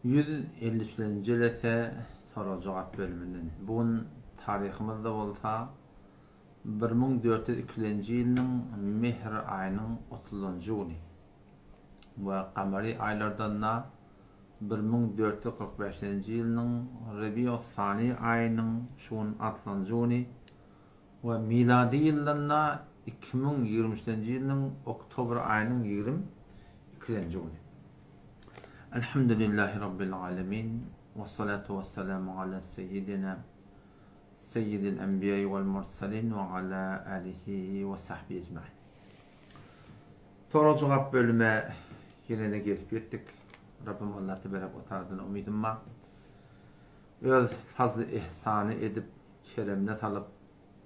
153-nji jelese sorag-jogap bölüminden. Bu gün taryhymyzda bolsa 1402-nji ýylynyň mehr aýynyň otuzynjy güni we gamary aýlardan-da 1445-nji ýylynyň Rebius-Sani aýynyň şu gün altynjy güni we milady ýyldan-da 2023-nji ýylynyň oktobr aýynyň 22-nji güni. Elhamdülillahi Rabbil alemin, wessalatu wessalamu ala seýýidina Seýýidil enbiýai wal mursalin we ala alihi we sahbihi ecmain. Sorag-jogap bölüme ýene-de gelip ýetdik. Rabbim Allah teberek we taaladan umydym bar. Öz fazly ihsany edip, keremine salyp,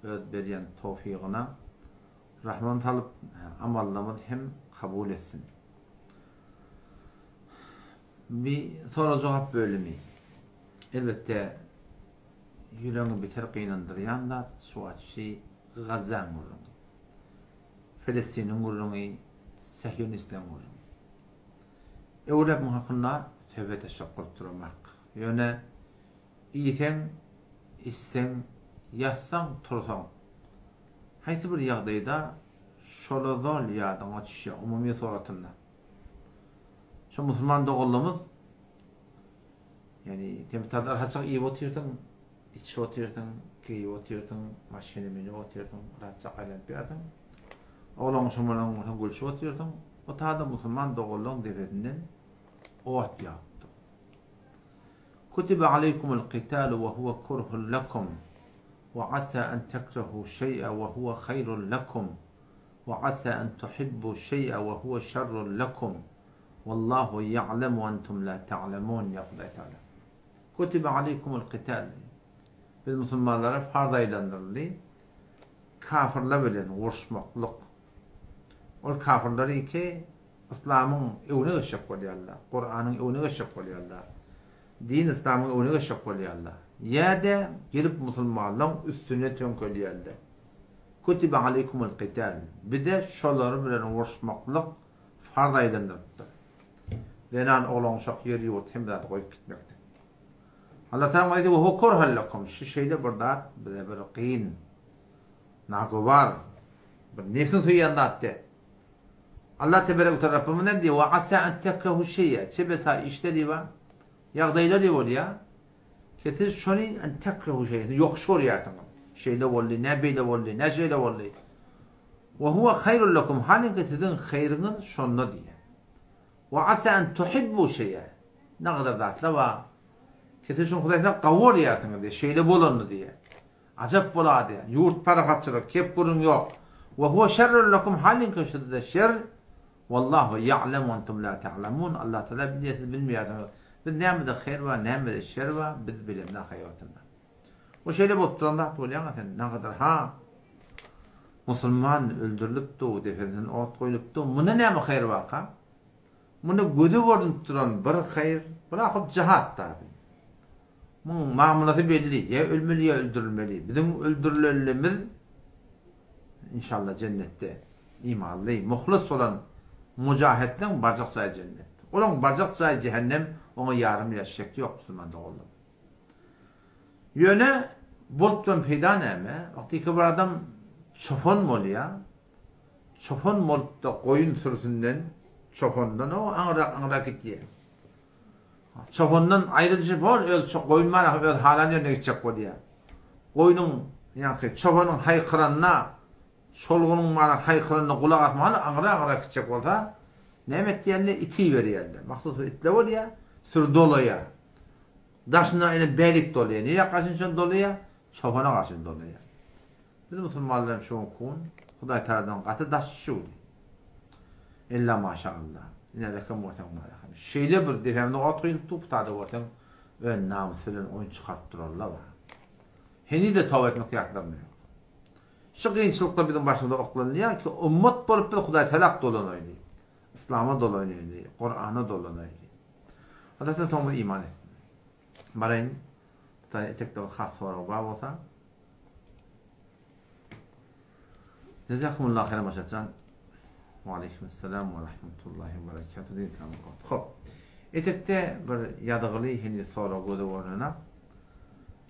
öz berýän towfygyna rahman salyp, amallarymyzy hem kabul etsin. Bi sorag-jogap bölümi. Elbetde, ýüregiňi beter gynandyrýan zat şu wagtky Gazaň gürrüňi. Felestiniň gürrüňi, sehionistleriň gürrüňi. Öwrep muň hakynda söhbet etjek bolup duramak. Ýöne iýseň, içseň, ýatsaň, tursaň, haýsy bir ýagdaýda şola zol ýadyňa düşýär umumy suratynda. Şu musulman doganlarymyz ýani sen bir taýda rahatjak iýip otyrsyň, içip otyrsyň, geýip otyrsyň, maşyna münüp otyrsyň, rahatjak aýlanyp ýörsiň. Oglan şomalaň bolsaň gülşüp otyrsyň. O taýda musulman doganlaryň depesinden ot ýagypdyr. Kutiba aleýkumul qitalu we huwa kurhun lekum we asa an tekrehu şeý'a we huwa haýrun lekum we asa an tuhibbu şeý'a we huwa şerrun lekum Wallahu ýa'lemu we entum la ta'lemun diýýär Hudaý Tagala. Kutiba aleýkumul qital diýýär. Biz musulmanlara farz aýlandyryldy kafirler bilen uruşmaklyk. Ol kafirler iki Yslamyň öňüne geçjek bolýarlar. Kuranyň öňüne geçjek bolýarlar. Din Yslamyň öňüne geçjek bolýarlar. Ýa-da gelip musulmanlaryň üstüne töňkelýärler. Kutiba aleýkumul qital. Bize şolar bilen uruşmaklyk farz aýlandyrypdyr. Zenan, oglan, uşak, ýer, ýurt hemme zady goýup gitmekdir. Allah Tagala aýdýar, "Ve huve kurhun lekum." Şu şeýle bir zat bize bir kyn, nagowar, bir nebsiň söýýän zat däl. Allah teberek we teala Rabbimiz näme diýýär? "Ve asa en tekrehu şeý'a." Çebesa işleri bar, ýagdaýlary bolýar. Ki siz şony en tekrehu şeý'a, ýokuş görýärsiňiz. Şeýle boldy, nä beýle boldy, nä şeýle boldy. Ve huve haýrun lekum, halyňki siziň haýryňyz şonda diýýär. Ve asa en tuhibbu şeý'a. Ne gadar zatlar bar. Ki siz şuny Hudaý size gawy görýärsiňiz diýýär. Şeýle bolanda diýýär. Ajap bolar diýýär. Ýurt parahatçylyk, kep gürrüň ýok. Ve huve şerrun lekum, halyňki sizde şer. Wallahu ýa'lemu entum la ta'lemun. Allah Tagala bilýär, siz bilmeýärsiňiz. Biz nämede haýyr bar, nämede şer bar, biz bilemzok haýbatynda. Bu şeýle bolup duran zat bolýaňa sen nagadar ha musulman öldürilipdi, depesinden ot goýlupdy. Munda näme haýyr barka? Munda göze görünip duran bir haýyr, bula hop jihat da. Muň mamlasy belli, ýa ölmeli ýa öldürilmeli. Biziň öldürilenlerimiz inşallah jennetde. Imanly, muhlis bolan mujahitleň barjak jaýy jennet. Olaň barjak jaýy jähennem, oňa ýarym ýa şek ýok musulman doganlarym. Ýöne bolup duran peýda näme? Wagtyky bir adam çopan bolýar. Çopan bolup-da goýun sürüsinden, çopandan o aňryrak-aňryrak gidýär. Çopandan aýrylyşyp hol öz goýun bar öz halan ýerine gitjek bolýar. Goýnuň, ýaňky çopanyň haýkyranyna, çolgunyň bar haýkyranyna gulak asman aňryrak-aňryrak gitjek bolsa, näme etýärler? Iti iberýärler. Mahsus bir itler bolýar, süri dolaýar. Daşyndan ene bärik dolýar. Nirä garşy şony dolaýar? Çopana garşy dolaýar. Biz musulmanlar hem şu günki gün Hudaý Tagaladan gaty daş düşügdi. Ella maşallah. Ine rekem görseň bar rekem. Şeýle bir depämde ot guýulyp dur, putada görseň öz namysy bilen oýun çykaryp durarlar bar. Heniz-de toba etmek ýatlarynda ýok. Şu kynçylyklar biziň başymyza oklanylýar ki, ummat bolup biz Hudaý Tagala dolanaýly. Yslama dolanaýly, Kurana dolanaýly. Adasy soňumyz iman etsin. Baraýyn. Bu etekde bir has sorag bar bolsa. Jazakumullah haýran Maşatjan. Wa aleýkum assalam we rahmetullahi we berekatuh. Hop. Etekde bir ýazgyly heniz sorag göze görnenak.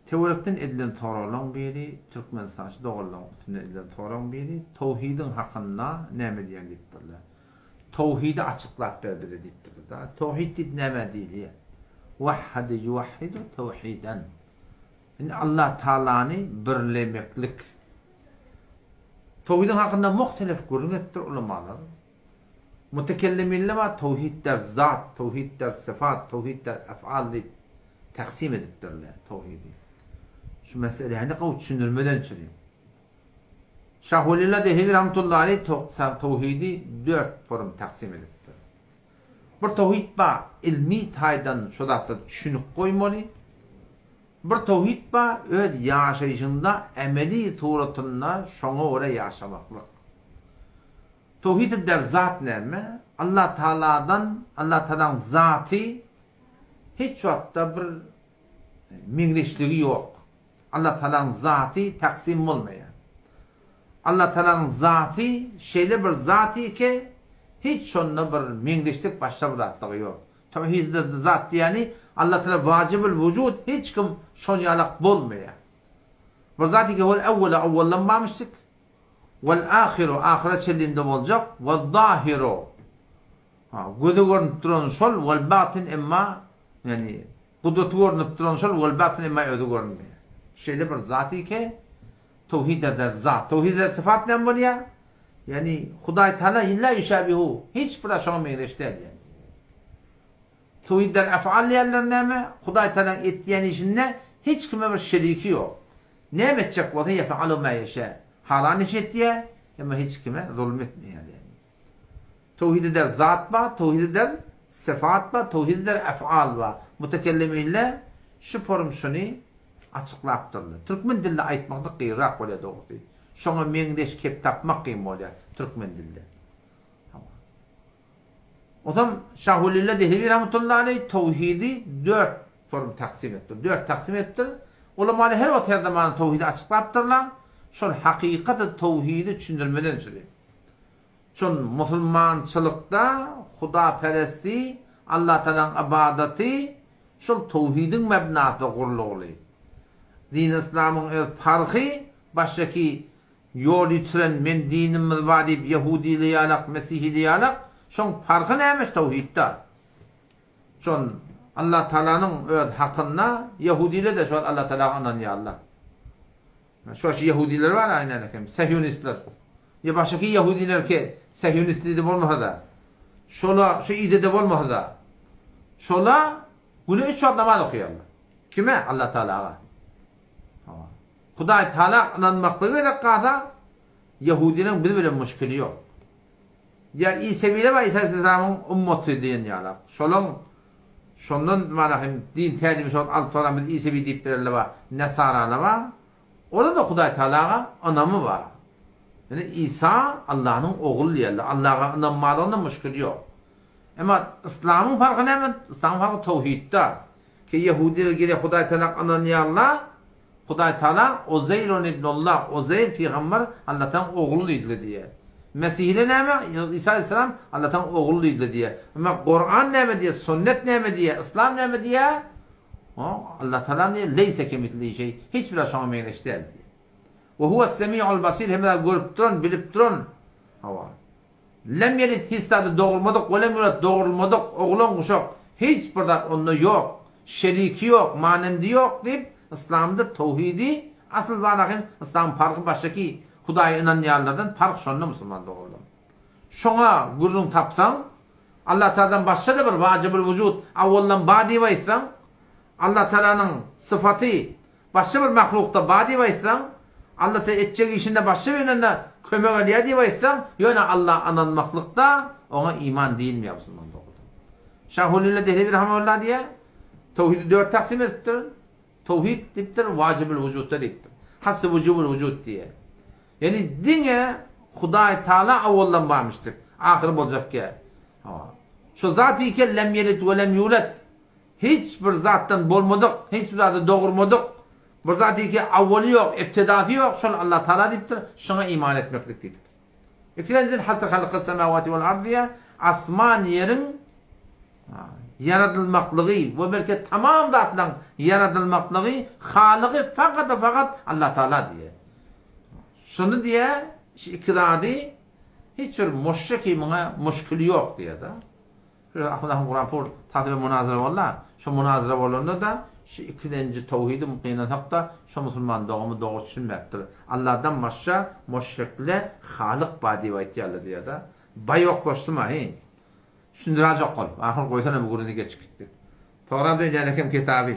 Töwerekden edilen soraglaň biri, Türkmenistançy doganlaň üstünden edilen soragyň biri, Towhidiň hakynda näme diýýäň diýipdirler. Towhidi açyklap ber bize diýipdirler-de. Towhid diýip nämä diýilýär? Wahhade ýuwahhidu towhiden. Indi Allah Tagalany birlemeklik. Towhidiň hakynda muhtelef gürrüň edipdir ulamalar. Mutekelliminler bar towhid der zat, towhid der syfat, towhid der efal diýip taksim edipdirler towhidi. Şu meseläni gowy düşündirmeden çüri. Şahwelillah Dehlewi rahmetullahi aleyh towhidi dört forum taksim edipdir. Bir towhid bar ilmi taýdan şo zatlara düşünip goýmaly. Bir towhid bar öz ýaşaýşyňda emeli suratynda şoňa görä ýaşamaklyk. Towhid der zat näme? Allah Tagaladan, Allah Tagalaň zaty hiç wagtda bir meňzeşligi ýok. Allah Tagalaň zaty taksim bolmaýar. Allah Tagalaň zaty şeýle bir zaty ki, hiç şonda bir meňzeşlik başga bir zatlygy ýok. Towhid zat diýeni Allah Tagala wajibul wujud hiç kim şon ýalak bolmaýar. Bir zaty ki ol awwala awwaldan barmyşdyk. Wal-ahyru, ahyra çenli-de boljak, waz-zahiru, göze görnüp duran şol, wal-batyn emma, ýagny gudraty görnüp duran şol, wal-batyn emma özi görünmeýär. Şeýle bir zat ki, towhid eder zat. Towhid eder syfat näme bolýar? Ýagny Hudaý Taala la ýüşabihu, hiç bir zat şoňa meňzeş däl ýagny. Towhidler efal diýenler näme? Hudaý Tagalaň etýän işinde hiç kime bir şeriki ýok. Näme etjek bolsa ýefealu ma ýeşä. Halan iş etýär, emma hiç kime zulum etmeýär ýagny. Towhid eder zat bar, towhid eder syfat bar, towhid eder efal bar. Mutekelliminler şu forum şuny açyklapdyrlar. Türkmen dilde aýtmakda gyrak bolýar dogrusy. Şoňa meňzeş kep tapmak kyn bolýar türkmen dilde. Onsoň Şahwelilla Dehlewi rahmetullahi aleý towhidi dört form taksim etdir. Dört taksim etdir. Ulamalar her wagt her zamanda towhidi açyklapdyrlar. Şol hakykaty towhidi düşündirmeden çüri. Şol musulmançylykda hudaperesti, Allah Tagalaň ybadaty şol towhidiň mebnasynda gurlugly. Dini yslamyň öz parhy başdaki Ýol ýitiren men dinimiz bar diýip ýehudili ýalak mesihili ýalak şoň parhy näme towhidda şon Allah Tagalanyň öz hakynda ýehudile de şol Allah Tagala ynanýarlar şo şu ýehudiler bar aýnan hem sehýonistler ýa başaky ýehudiler ki sehýonistli de bolmasa-da şola şu ide de bolmasa-da şola güne üç wagt namaz okaýarlar kime Allah Tagalaga Hudaý Taala ynanmaklyga gerek galsa, ýehudileň biz bilen muşkili ýok. Ýa isewiler bar Isa aleyhisselamyň ummaty diýen ýalak. Şolaň şondan mana hem din tälimi şol alyp soran biz isewi diýip bilenler bar, nesaralar bar. Olar-da Hudaý Taalaga ynamy bar. Ýöne Isa Allanyň ogly diýerler. Allaga ynanmalygynda muşkili ýok. Emma yslamyň parhy näme? Yslamyň parhy towhidde. Ki ýehudiler gerek Hudaý Taala ynanýarlar. Hudaý Taala Ozeýrun ibnullah, Ozeýr pygamber Allataň ogly diýdiler diýýär. Mesihiler näme? Isa aleyhisselam Allataň ogly diýdiler diýýär. Emma Kuran näme diýýär, sünnet näme diýýär, yslam näme diýýär? Allah Taala diýýär, leýse kemislihi şeý, hiç bir zat şoňa meňzeş däl diýýär. We huwes-semi'ul basir, hemme zady görüp duran, bilip duran. Hawa. Lem ýelid hiç zady dogurmadyk we lem ýulad dogrulmadyk oglan guşak hiç bir zat onda ýok şeriki ýok manendi ýok diýip yslamda towhidi asyl bar ahim yslamyň parhy başdaki hudaýa ynanýanlardan parh şonda musulman doganlarym şoňa gürrüň tapsaň Allah tagaladan başga-da bir wajibul wujud awaldan bar diýip aýtsaň Allah tagalanyň syfaty Başga bir mahlukda bar diýip aýtsaň, Alla te etjek işinde başga birine kömek alýar diýip aýtsaň, ýöne Alla ynanmaklykda oňa iman diýilmeýär musulman doganlar. Şahulilla Dehlewi rahimehullah diýýär, Towhidi dört taksim edipdir. Towhid diýipdir, wajibul wujudda diýipdir. Hasy wujubul wujud diýýär. Ýagny diňe Hudaý Taala awaldan barmyşdyr, ahyry boljak ýer. Hawa. Şo zat ike lem ýelid we lem ýulad. Hiç bir zatdan bolmadyk, hiç bir zady dogurmadyk, bir zat diýki awwaly ýok, ibtidasy ýok, şol Allah Taala diýipdir, şoňa iman etmeklik diýipdir. Ikilenjiden hasr halkas semawati wal ard diýýär, asman ýeriň. ýaradylmaklygy we belki tamam zatlaryň ýaradylmaklygy Halygy fakat-a-fakat Allah Taala diýýär. Şuny diýýär, şu iki zady hiç bir muşriki muňa muşkili ýok diýýär-de. Şu Ahmet ahun Kuranpur taýda bir munazara boldy-a. Şo munazara bolanda-da şu ikilenji towhidi gynansak-da şo musulman dogamy dogry düşünmäpdir. Alladan başga muşrikle Halyk bar diýip aýtýarlar diýýär-de. Baýoklaşdym-a hi. Düşündirajak bolup. Ahyr goýsana bu gürrüni geçip gitdik. Tograp öýdýän ekem kitaby.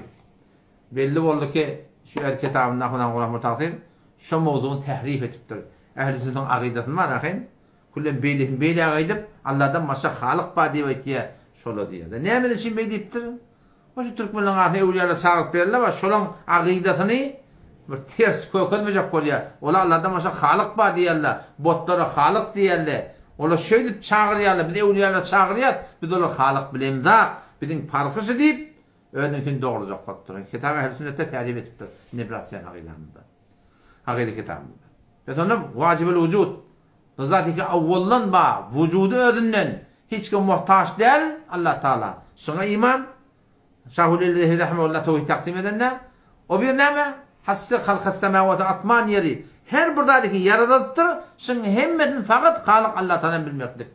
Belli boldy ki, şu öz kitabynda Ahmet ahun Kuranpur tagsyr şo mowzugyny tährif etipdir. Ähli sünnetiň agydasyny bar ahyn. Küllem beýlesini beýläk aýdyp, Alladan başga Halyk bar diýip aýtýar, şola diýýär. Näme üçin beý diýipdir? O şu türkmenleriň arasyna öwlüýalar çagyryp berler bar, şolaň agydasyny bir ters kökezmejek bolýar. Olar Alladan başga Halyk bar diýýärler, botlara Halyk diýýärler. Olar şeýdip çagyrýarlar, biz öwlüýalar çagyrýas, biz olary Halyk bilemzak, biziň parhy şu diýip, özüniňkini dogrujak bolupdyr. Kitap Ähli Sünnetde tälim edipdir, Nebrasýan agydamyzda. Agyda kitabynda. Bes onda wajibül wujud, Bu zat eke awwaldan bar, wujudy özünden, hiç kime muhtaç däl Allah Taala. Şuňa iman, Şahulellehi rahimehullah towhid taksim edende, o bir näme? Hasbi halkas semawati asman ýeri her bir zat eke ýaradylypdyr, şuň hemmesini fakat Halyk Allah Taalany bilmeklik.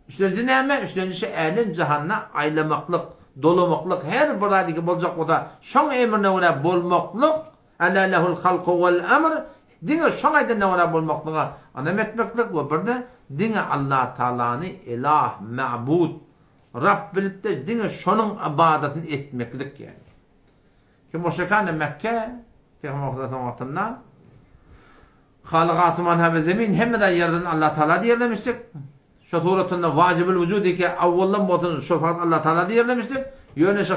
Üçlenji näme? Üçlenji şu älem jahanda aýlamaklyk, dolamaklyk, her bir zat eke boljak bolsa şoň emrine görä bolmaklyk, Älä lehul halku wal emr, diňe şoň aýdanyna görä bolmaklyga ynam etmeklik we birde diňe Allatagalany ilah, ma'bud, Rab bilip-de diňe şonuň ybadatyny etmeklik ýagny. Ki muşrikany Mekke Pygamber Hudaýyň wagtynda Halyk asman we zemin hemme zady ýaradan Allatagala diýerlemişdik. Şo suratynda wajibül wujud eke awwaldan bolsun şo fakat Allah Taala diýerlemişdik. Ýöne şo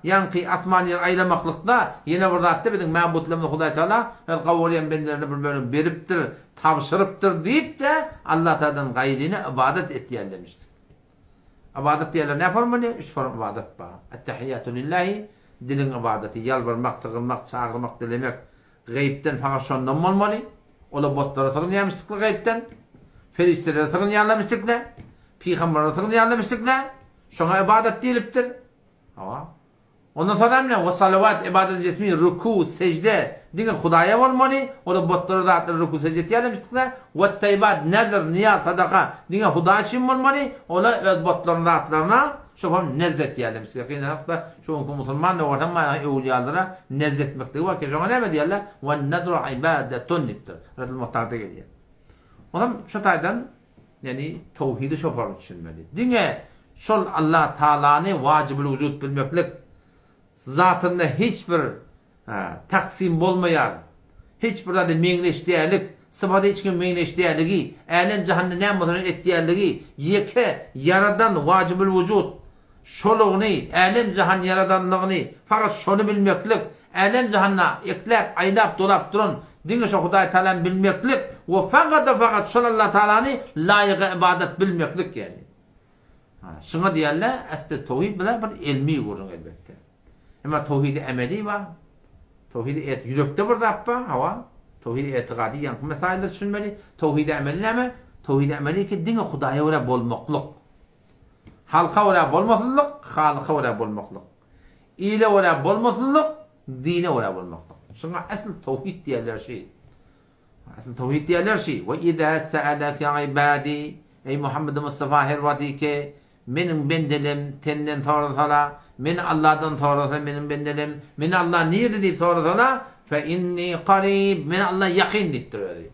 ýaňky asman ýer aýlamaklykda ýene bir zatda biziň mabutlarymyz Hudaý Taala öz gowurýan bendelerine bir bölek beripdir, tabşyrypdyr diýip-de Allah Taaladan gaýryna ybadat etýärlemişdik. Ybadat diýerler nä form bolýar? Üç form ybadat bar. Ettehiýýatu lillahi diliň ybadaty, ýalbarmak, sygynmak, çagyrmak, dilemek, Gaýypdan fakat şondan bolmaly. Olar botlara sygynýarmyşdyklar gaýypdan. Perişdelere sygynýarlarmyşdyklar. Pygamberlere sygynýarlarmyşdyklar. Şoňa ybadat diýlipdir. Hawa. Ondan soň näme? We salawat ybadat jesmi ruku, sejde diňe Hudaýa bolmaly. Olar botlara zatlara ruku sejde etýärlermişdikler. We taýbat nezr, nyýaz, sadaka diňe Hudaý üçin bolmaly. Olar öz botlaryň zatlaryna Şo hem nezr etýärler. Misli gynanakda şu günki musulman nöwrüň manyny öwlüýalara nezr etmekligi bar ki, şoňa näme diýýärler? Wen-nezru ibadetun diýipdir. Redül Muhtarda gelýär. Onam şu taýdan ýagny towhidi şo forma düşünmeli. Diňe şol Allah Taalany wajibül wujud bilmeklik zatynda hiç bir Taksim bolmaýar. Hiç bir zada meňzeş dälik, sypaty hiç kime meňzeş däligi, älem-jahanda näme bolsa şony etýänligi, ýeke Ýaradan, Wajibül Wujud, şolugyny, älem-jahan ýaradanlygyny, fakat şony bilmeklik, älem-jahanda ekläp, aýlap, dolap duran diňe şo Hudaý Taalany bilmeklik we fakat-da-fakat şol Allah Taalany laýygy ybadat bilmeklik ýagny. Şuňa diýerler, äsli towhid bu-da bir elmi gürrüň elbetde. Emma towhidi emeli bar. Towhidi et ýürekde bir zat bar, hawa. Towhidi etigady ýaňky mesailde düşünmeli. Towhidi emeli näme? Towhidi emeli ki diňe Hudaýa görä bolmaklyk. Halka görä bolmasynlyk, Halyka görä bolmaklyk. Ile görä bolmasynlyk, dine görä bolmaklyk. Şuňa esl towhid diýerler şi. Esl towhid diýerler şi. We iza sa'alaka ibadi Eý Muhammed Mustafa her wagt ki Meniň bendelem senden sorasala, meni Allahdan sorasa meniň bendelem, meni Allah nirde diýip sorasala, fe inni karib, meni Allah ýakyn diýipdir özi.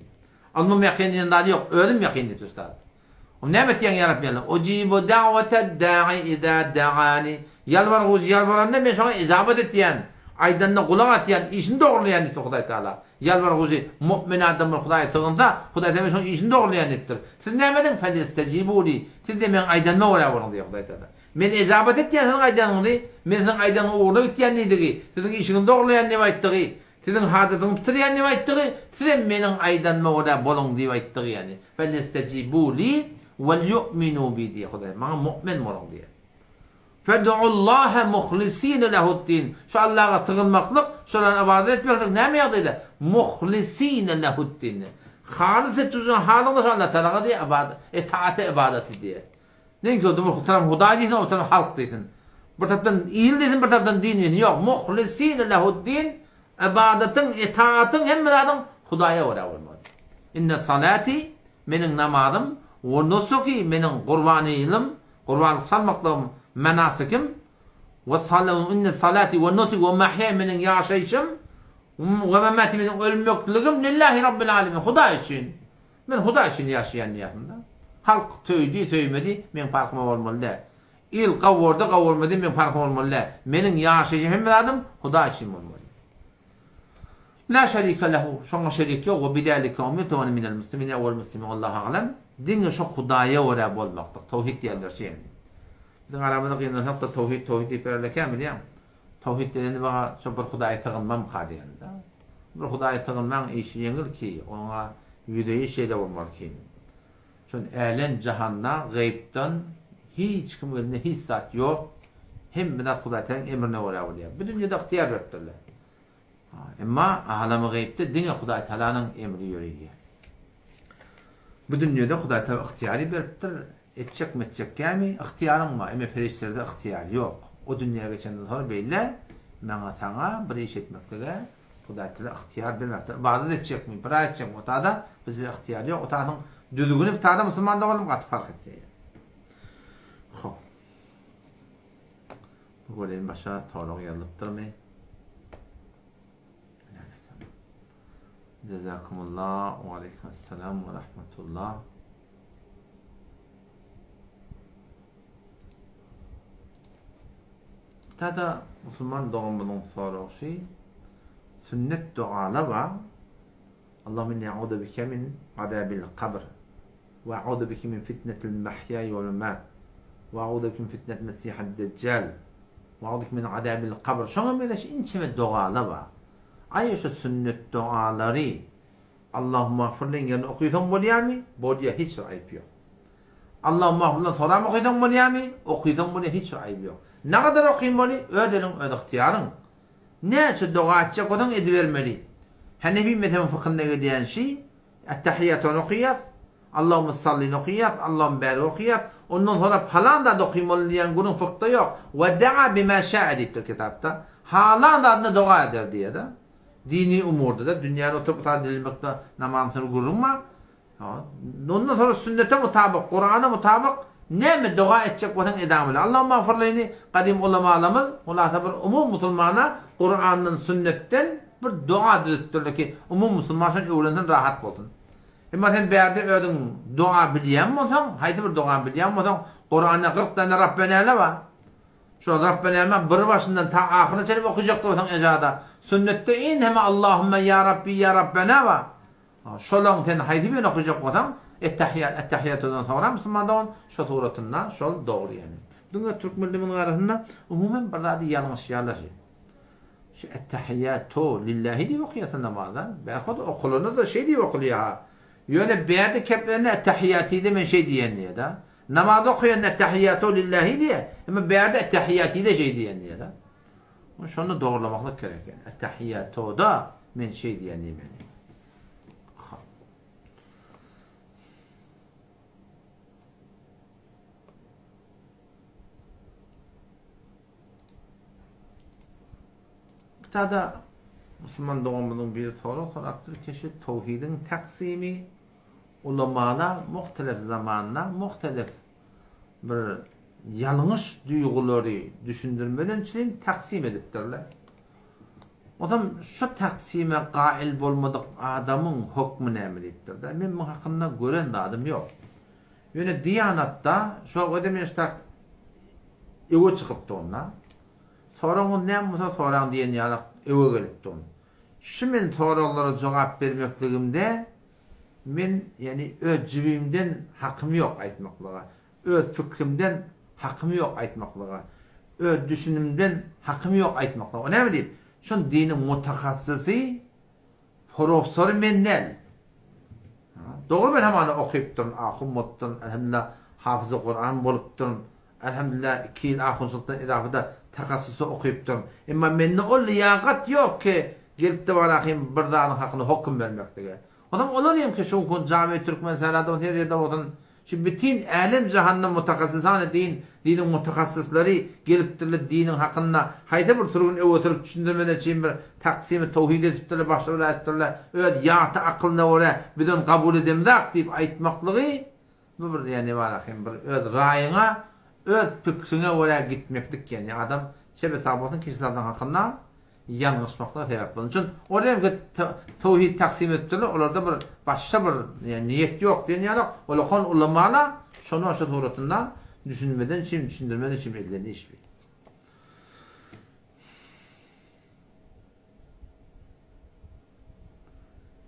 Ylmym ýakyn diýen zady ýok, özüm ýakyn diýipdir ustad. Onda näme etýäň ýa Rabbi Allah? Ujibu da'watad da'i iza da'ani. Ýalbargujy ýalbaranda men şoňa ijabat etýän, aýdanyna gulak asýan, işini dogrulaýan diýipdir Hudaý Taala. Ýalbargujy mu'min adam bir Hudaýa sygynsa, Hudaý Taala şonuň işini dogrulaýan diýipdir. Siz näme ediň? Felyestejibu li. Siz-de meň aýdanyma görä boluň diýýär Hudaý Taala. Men ejabat etýän siziň aýdanyňyzy, men siziň aýdanyňyzyň ugruna gitýän diýdigi, siziň işiňizi dogrulaýan diýip aýtdygy, siziň hajatyňyzy bitirýän diýip aýtdygy, sizem meniň aýdanyma görä boluň diýip aýtdygy ýagny. Felyestejibu li welyu'minu bi diýýär Hudaý. Maňa mu'min boluň diýýär. Fed'ullaha muhlisine lehu'd-din. Şu Allaha sygynmaklyk, şolara ybadat etmeklik näme ýagdaýda? Muhlisine lehu'd-din. Halys etip duran halyňda şu Allah Tagala diýýär, ybadat, itaate ybadaty diýýär. Neňki o bir tarapdan Hudaý diýsin, o tarapdan halk diýsin. Bir tarapdan il diýsin, bir tarapdan din diýsin. Ýok, muhlisine lehuddin, ybadatyň, etaatyň, hemme zadyň Hudaýa görä bolmaly. Inne salati, meniň namazym, we nusuki, meniň gurbanylym, gurbanlyk çalmaklygym, menasikim, we salam, inne salati we nusuki we mahýaýa, meniň ýaşaýşym, we memati, meniň ölmekligim, lillahi rabbil alemin, Hudaý üçin. Men Hudaý üçin ýaşaýan diýýärsiň-dä. Halk söýdi, söýmedi, meň parhyma bolmaly däl. Il gowurdy, gowurmady, meň parhyma bolmaly däl. Meniň ýaşaýşym, hemme zadym Hudaý üçin bolmaly. La şerike lehu, şoňa şerik ýok, we bidälike umirtu we ene minel muslimin, ewwel muslimin, wallahu aglam. Diňe şo Hudaýa görä bolmaklyk, towhid diýenler şeýle. Biziň aramyzda gynansak-da towhid, towhid diýip ýörerler kän bilýäň. Towhid diýlende maňa şo bir Hudaýa sygynmamyka diýende. Bir Hudaýa sygynmaň işi ýeňil ki, oňa ýüzeýi şeýle bolmaly ki. Şon älem jahanda gaýypdan hiç kimiň elinde hiç zat ýok. Hemme zat Hudaý Tagalaň emrine görä bolýar. Bu dünýede ygtyýar beripdirler. Emma alamy gaýypda diňe Hudaý Tagalanyň emri ýöreýär. Bu dünýede Hudaý Tagala ygtyýary beripdir, etjekmi etjek dälmi, ygtyýaryň bar, emma perişdelerde ygtyýar ýok. O dünýä geçenden soňra beýle maňa saňa bir iş etmeklige Hudaý Tagala ygtyýar bermändir. Ybadat etjekmi, bir zat etjekmi, o tada bizde ygtyýar ýok. O tadyň düzgüni bu tada musulman doganlarym gaty parh etýär. Hop. Bu göreýin başga sorag ýazylypdyrmy? Jazakumullah we aleýkumessalam we rahmetullah. Tada musulman doganymyzyň soragy şu, sünnet dogala bar. Allahümme inni a'udu bike min azabil kabr we a'udu bike min fitnetil mahýaý wal memat we a'udu bike min fitnetil mesihid dejjal we a'udu bike min azabil kabr. Şoňa meňzeş inçeme dogalar bar. Aý şu sünnet dogalary Allahümme agfirliň ýerine okysaň bolýarmy? Bolýar, hiç bir aýyp ýok. Allahümme agfirden soram okysaň bolýarmy? Okysaň bolýar, hiç bir aýyp ýok. Nagadar okyn boly, öz eliň, öz ygtyýaryň. Näçe doga etjek bolsaň edibermeli. Hanefi mezhebiň fykynda gelýän şi, Ettehiýýatony okaýas, Allahümme sallini okaýas, Allahümme bärik okaýas, ondan soňra palan zat okymaly diýen gürrüň fykda ýok. We daa bima şaa diýipdir kitapda. Halan zadyna doga eder diýýär-de. Dini umurda-da, dünýäni oturyp mysal dilemekde namazyň soňra gürrüň bar. Ondan soňra sünnete mutabyk, Kurana mutabyk näme doga etjek bolsaň edamyly. Allahumma agfirlini gadym ulamalarymyz hulasa bir umum musulmana Kurandan, sünnetden bir doga düzüpdirler ki, umum musulman şony öwrensin, rahat bolsun. Emma sen bärde özüň doga bilýän bolsaň, haýsy bir dogany bilýän bolsaň, Kuranda 40 däne Rabbenäle bar. Şol Rabbenäme bir başyndan ta ahyryna çenli okajak bolsaň ejada. Sünnetde inheme Allahumma ýa Rabbi ýa Rabbena bar. Şolaň sen haýsy birini okajak bolsaň, Ettehiýat, Ettehiýatudan soňra musulman dogan şo suratynda şol dogry ýani. Diňe türkmenlerimiziň arasynda umuman bir zady ýalňyşýarlar şi. Şu Ettehiýatu lillahi diýip okaýarsyň namazda. Bärde okalanda-da şeý diýip okalýar-ha. Ýöne bärde keplenende Ettehiýatide men şeý diýen diýýär-de. Namazda okaýanda Ettehiýatu lillahi diýýär, emma bärde Ettehiýatide şeý diýen diýýär-de. Şony dogurlamaklyk gerek ýani. Ettehiýatoda men şeý diýen diýmeli. Hop. Kitada musulman doganymyzyň biri sorag sorapdyr, keşi towhidiň taksimi ulamalar muhtelef zamanda muhtelef bir ýalňyş duýgulary düşündirmeden çürin taksim edipdirler. Onsoň şu taksime gaýyl bolmadyk adamyň hökmi näme diýipdir-de. Men muň hakynda gören zadym ýok. Ýöne Diýanatda şo gezek men ştak öwe çykypdy onda. Soragyňyz näme bolsa soraň diýen ýalak öwe gelipdi on. Şu men soraglara jogap bermekligimde men ýani öz jübimden hakym ýok aýtmaklyga. Öz pikrimden hakym ýok aýtmaklyga. Öz düşünimden hakym ýok aýtmaklyga. O näme diýip? Şon diniň mutahassysy, professory men däl. Dogry men hamana okypdyryn, ahun bolupdyryn, elhamdülillah hafyzy Kuran bolupdyryn. Elhamdülillah iki ýyl ahunçylykdan idafada tahassusda okypdyryn. Emma mende ol liýakat ýok ki, gelip-de barahym bir zadyň hakyna hokum bermeklige. Onsoň olar hem ki şu gün Jami Türkmensährada bolsun, her ýerde bolsun. Şu bütin älem-jahanda mutahasysany din, diniň mutahassyslary gelipdirler diniň hakynda haýsy bir sürgün öwetdirip düşündirmeden çyn bir taksimi towhid edipdirler başga bir aýtdyrlar öz ýarty akylyna görä biz ony kabul edemzak diýip aýtmaklygy bu bir ýa nebarahym bir öz raýyňa öz pikriňe görä gitmeklik ýa adam çep hesap bolsun kiçi zadyň hakynda ýalňyşmaklyga sebäp bolsun. Üçin ol hem towhid taksim edipdirler, olarda bir başga bir niýet ýok diýen ýaly, ol okan ulamala şony şu suratynda düşünmeden üçin, düşündirmeden üçin edilen iş bu.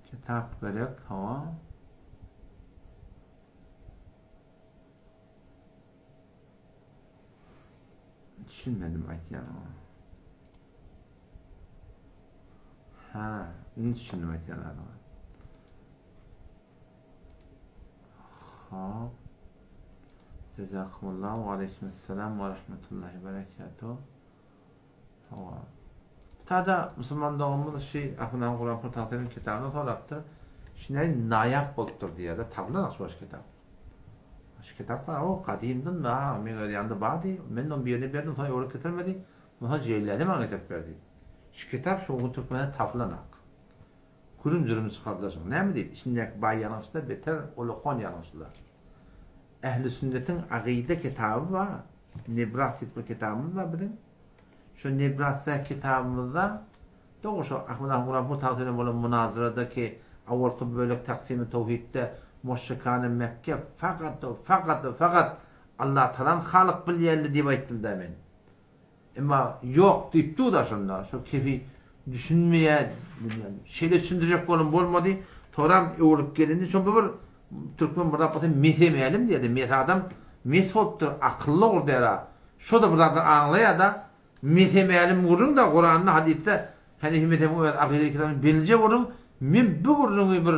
Kitap gerek, hawa. Düşünmedim aýtýanyňa. Ha, indi düşündim aýtýan zadyňa. Hop. Jazakumullah we aleykümselam we rahmetullahi we berekatuh. Hawa. Tada musulman doganymyz şu Ahmet Kuran Purtasynyň kitabyny sorapdyr. Şunday naýap bolupdyr diýýär-de, tapylan şu kitap. Şu kitap bar, o gadymdan da, meň öz ýanymda bardy. Men onuň birine berdim, soň öwrüp getirmedi. Musa Jeýläni maňa getirip berdi. Şu kitap şu gün türkmende tapylanak. Kürüm-jürüm çykardylar şuny. Näme diýip, içindäki baý ýalňyşlar beter ulakan ýalňyşlar. Ähli sünnetiň agyda kitaby bar. Nebras diýip bir kitabymyz bar biziň. Şu Nebrasda kitabymyzda dogry şu Ahmet ahun Guran bu tagsyr bolan munazyradaky awalky bölek taksimi towhidde muşrikany Mekke fakat fakat fakat Allah talan halyk bilýänli diýip aýtdym-da men. Emma ýok diýip dur-da şonda. Şo kefi düşünmeýär. Şeýle düşündirjek bolan bolmady. Soram öwrülip gelindi. Şo bir türkmen bir zat bolsa mese mälim diýýär-de. Mes adam mes bolupdyr, akylly ogul diýýär. Şo-da bir zatlar aňlaýar-da. Mese mälim gürrüň-de Kuranda, hadysda Hanefi mezhebiň öz akyda kitabynda belje gürrüň. Men bu gürrüňi bir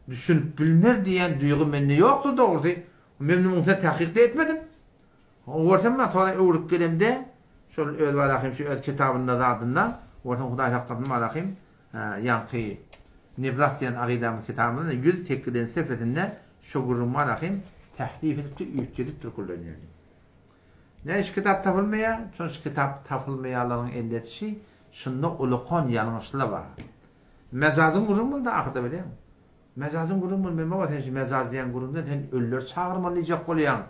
düşünip bilmer diýen duýgy mende ýokdy dogrusy. Men munuň üstüne tahkyk-da etmedim. Görsem ben sonra öwrüp gelemde şol öz barahym şu öz kitabynda zadynda görsem Hudaý saklasyn barahym ýaňky Nebras diýen agydamyz kitabymyzda 108-nji sefesinde şu gürrüň barahym tährif edipdir, üýtgedipdir küllen ýaly. Ne şu kitap tapylmaýar, şol şu kitap tapylmaýarlaryň elletişi şunda ulukan ýalňyşlar bar. Mejazyň gürrüň boldy ahyrda bilýäňmi? Mejazyň gürrüň bol men baba sen şu mejaz diýen gürrüňden sen ölüleri çagyrmaly diýjek bolýaň.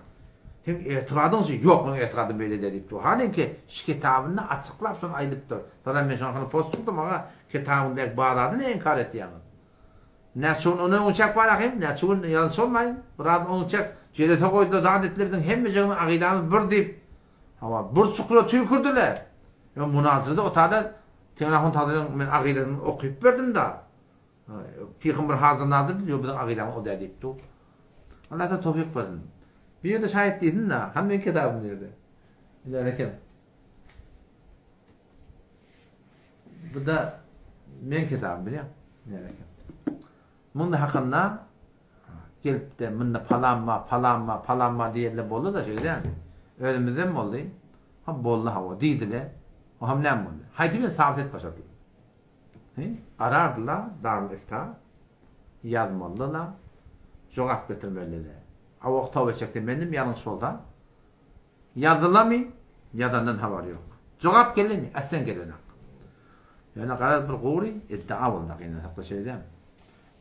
Seň etigadyň şu ýok meň etigadym beýle däl diýip dur. Halyňki şu kitabynda açyklap şony aýdypdyr. Soňra men şoň hakyna post tutdum aga kitabyňdaky bar zady ne inkar etýäňiz. Näçe gün ony öňçäk bar ahym näçe gün ýalňyş bolmaýyn biraz öňçäk jelese goýdular zat etdiler biziň hemmejigimiz agydamyz bir diýip hawa bir çukura tüýkürdiler. Ýa munazyrada otada Teňňe ahun tazynyň men agydasyny okyp berdim da. Pygamber hazir nazyr diýip, ýok biziň akydamyz o däl diýip dur. Allah sana towfyk bersin. Bir ýerde şaýat diýsin-de, hany meň kitabym diýerde. Biler eken. Bu da meň kitabym bilýän. Biler eken. Munda hakynda gelip-de munda palan bar, palan bar, palan bar diýenler boldy-da şeýle. Özümizden boldy. Ha boldy hawa diýdiler. O hem näme boldy? Haýsy birini sabit edip başardylar? Garardylar, Darul Ifta ýazmalydylar, jogap getirmelidiler. A wagt toba etjekdi mendim ýalňyş bolsa. Ýazdylarmy? Ýazandan habar ýok. Jogap geldimi? Aslen gelenok. Ýöne garaz bir gury iddia boldy gynansak-da şeýdem.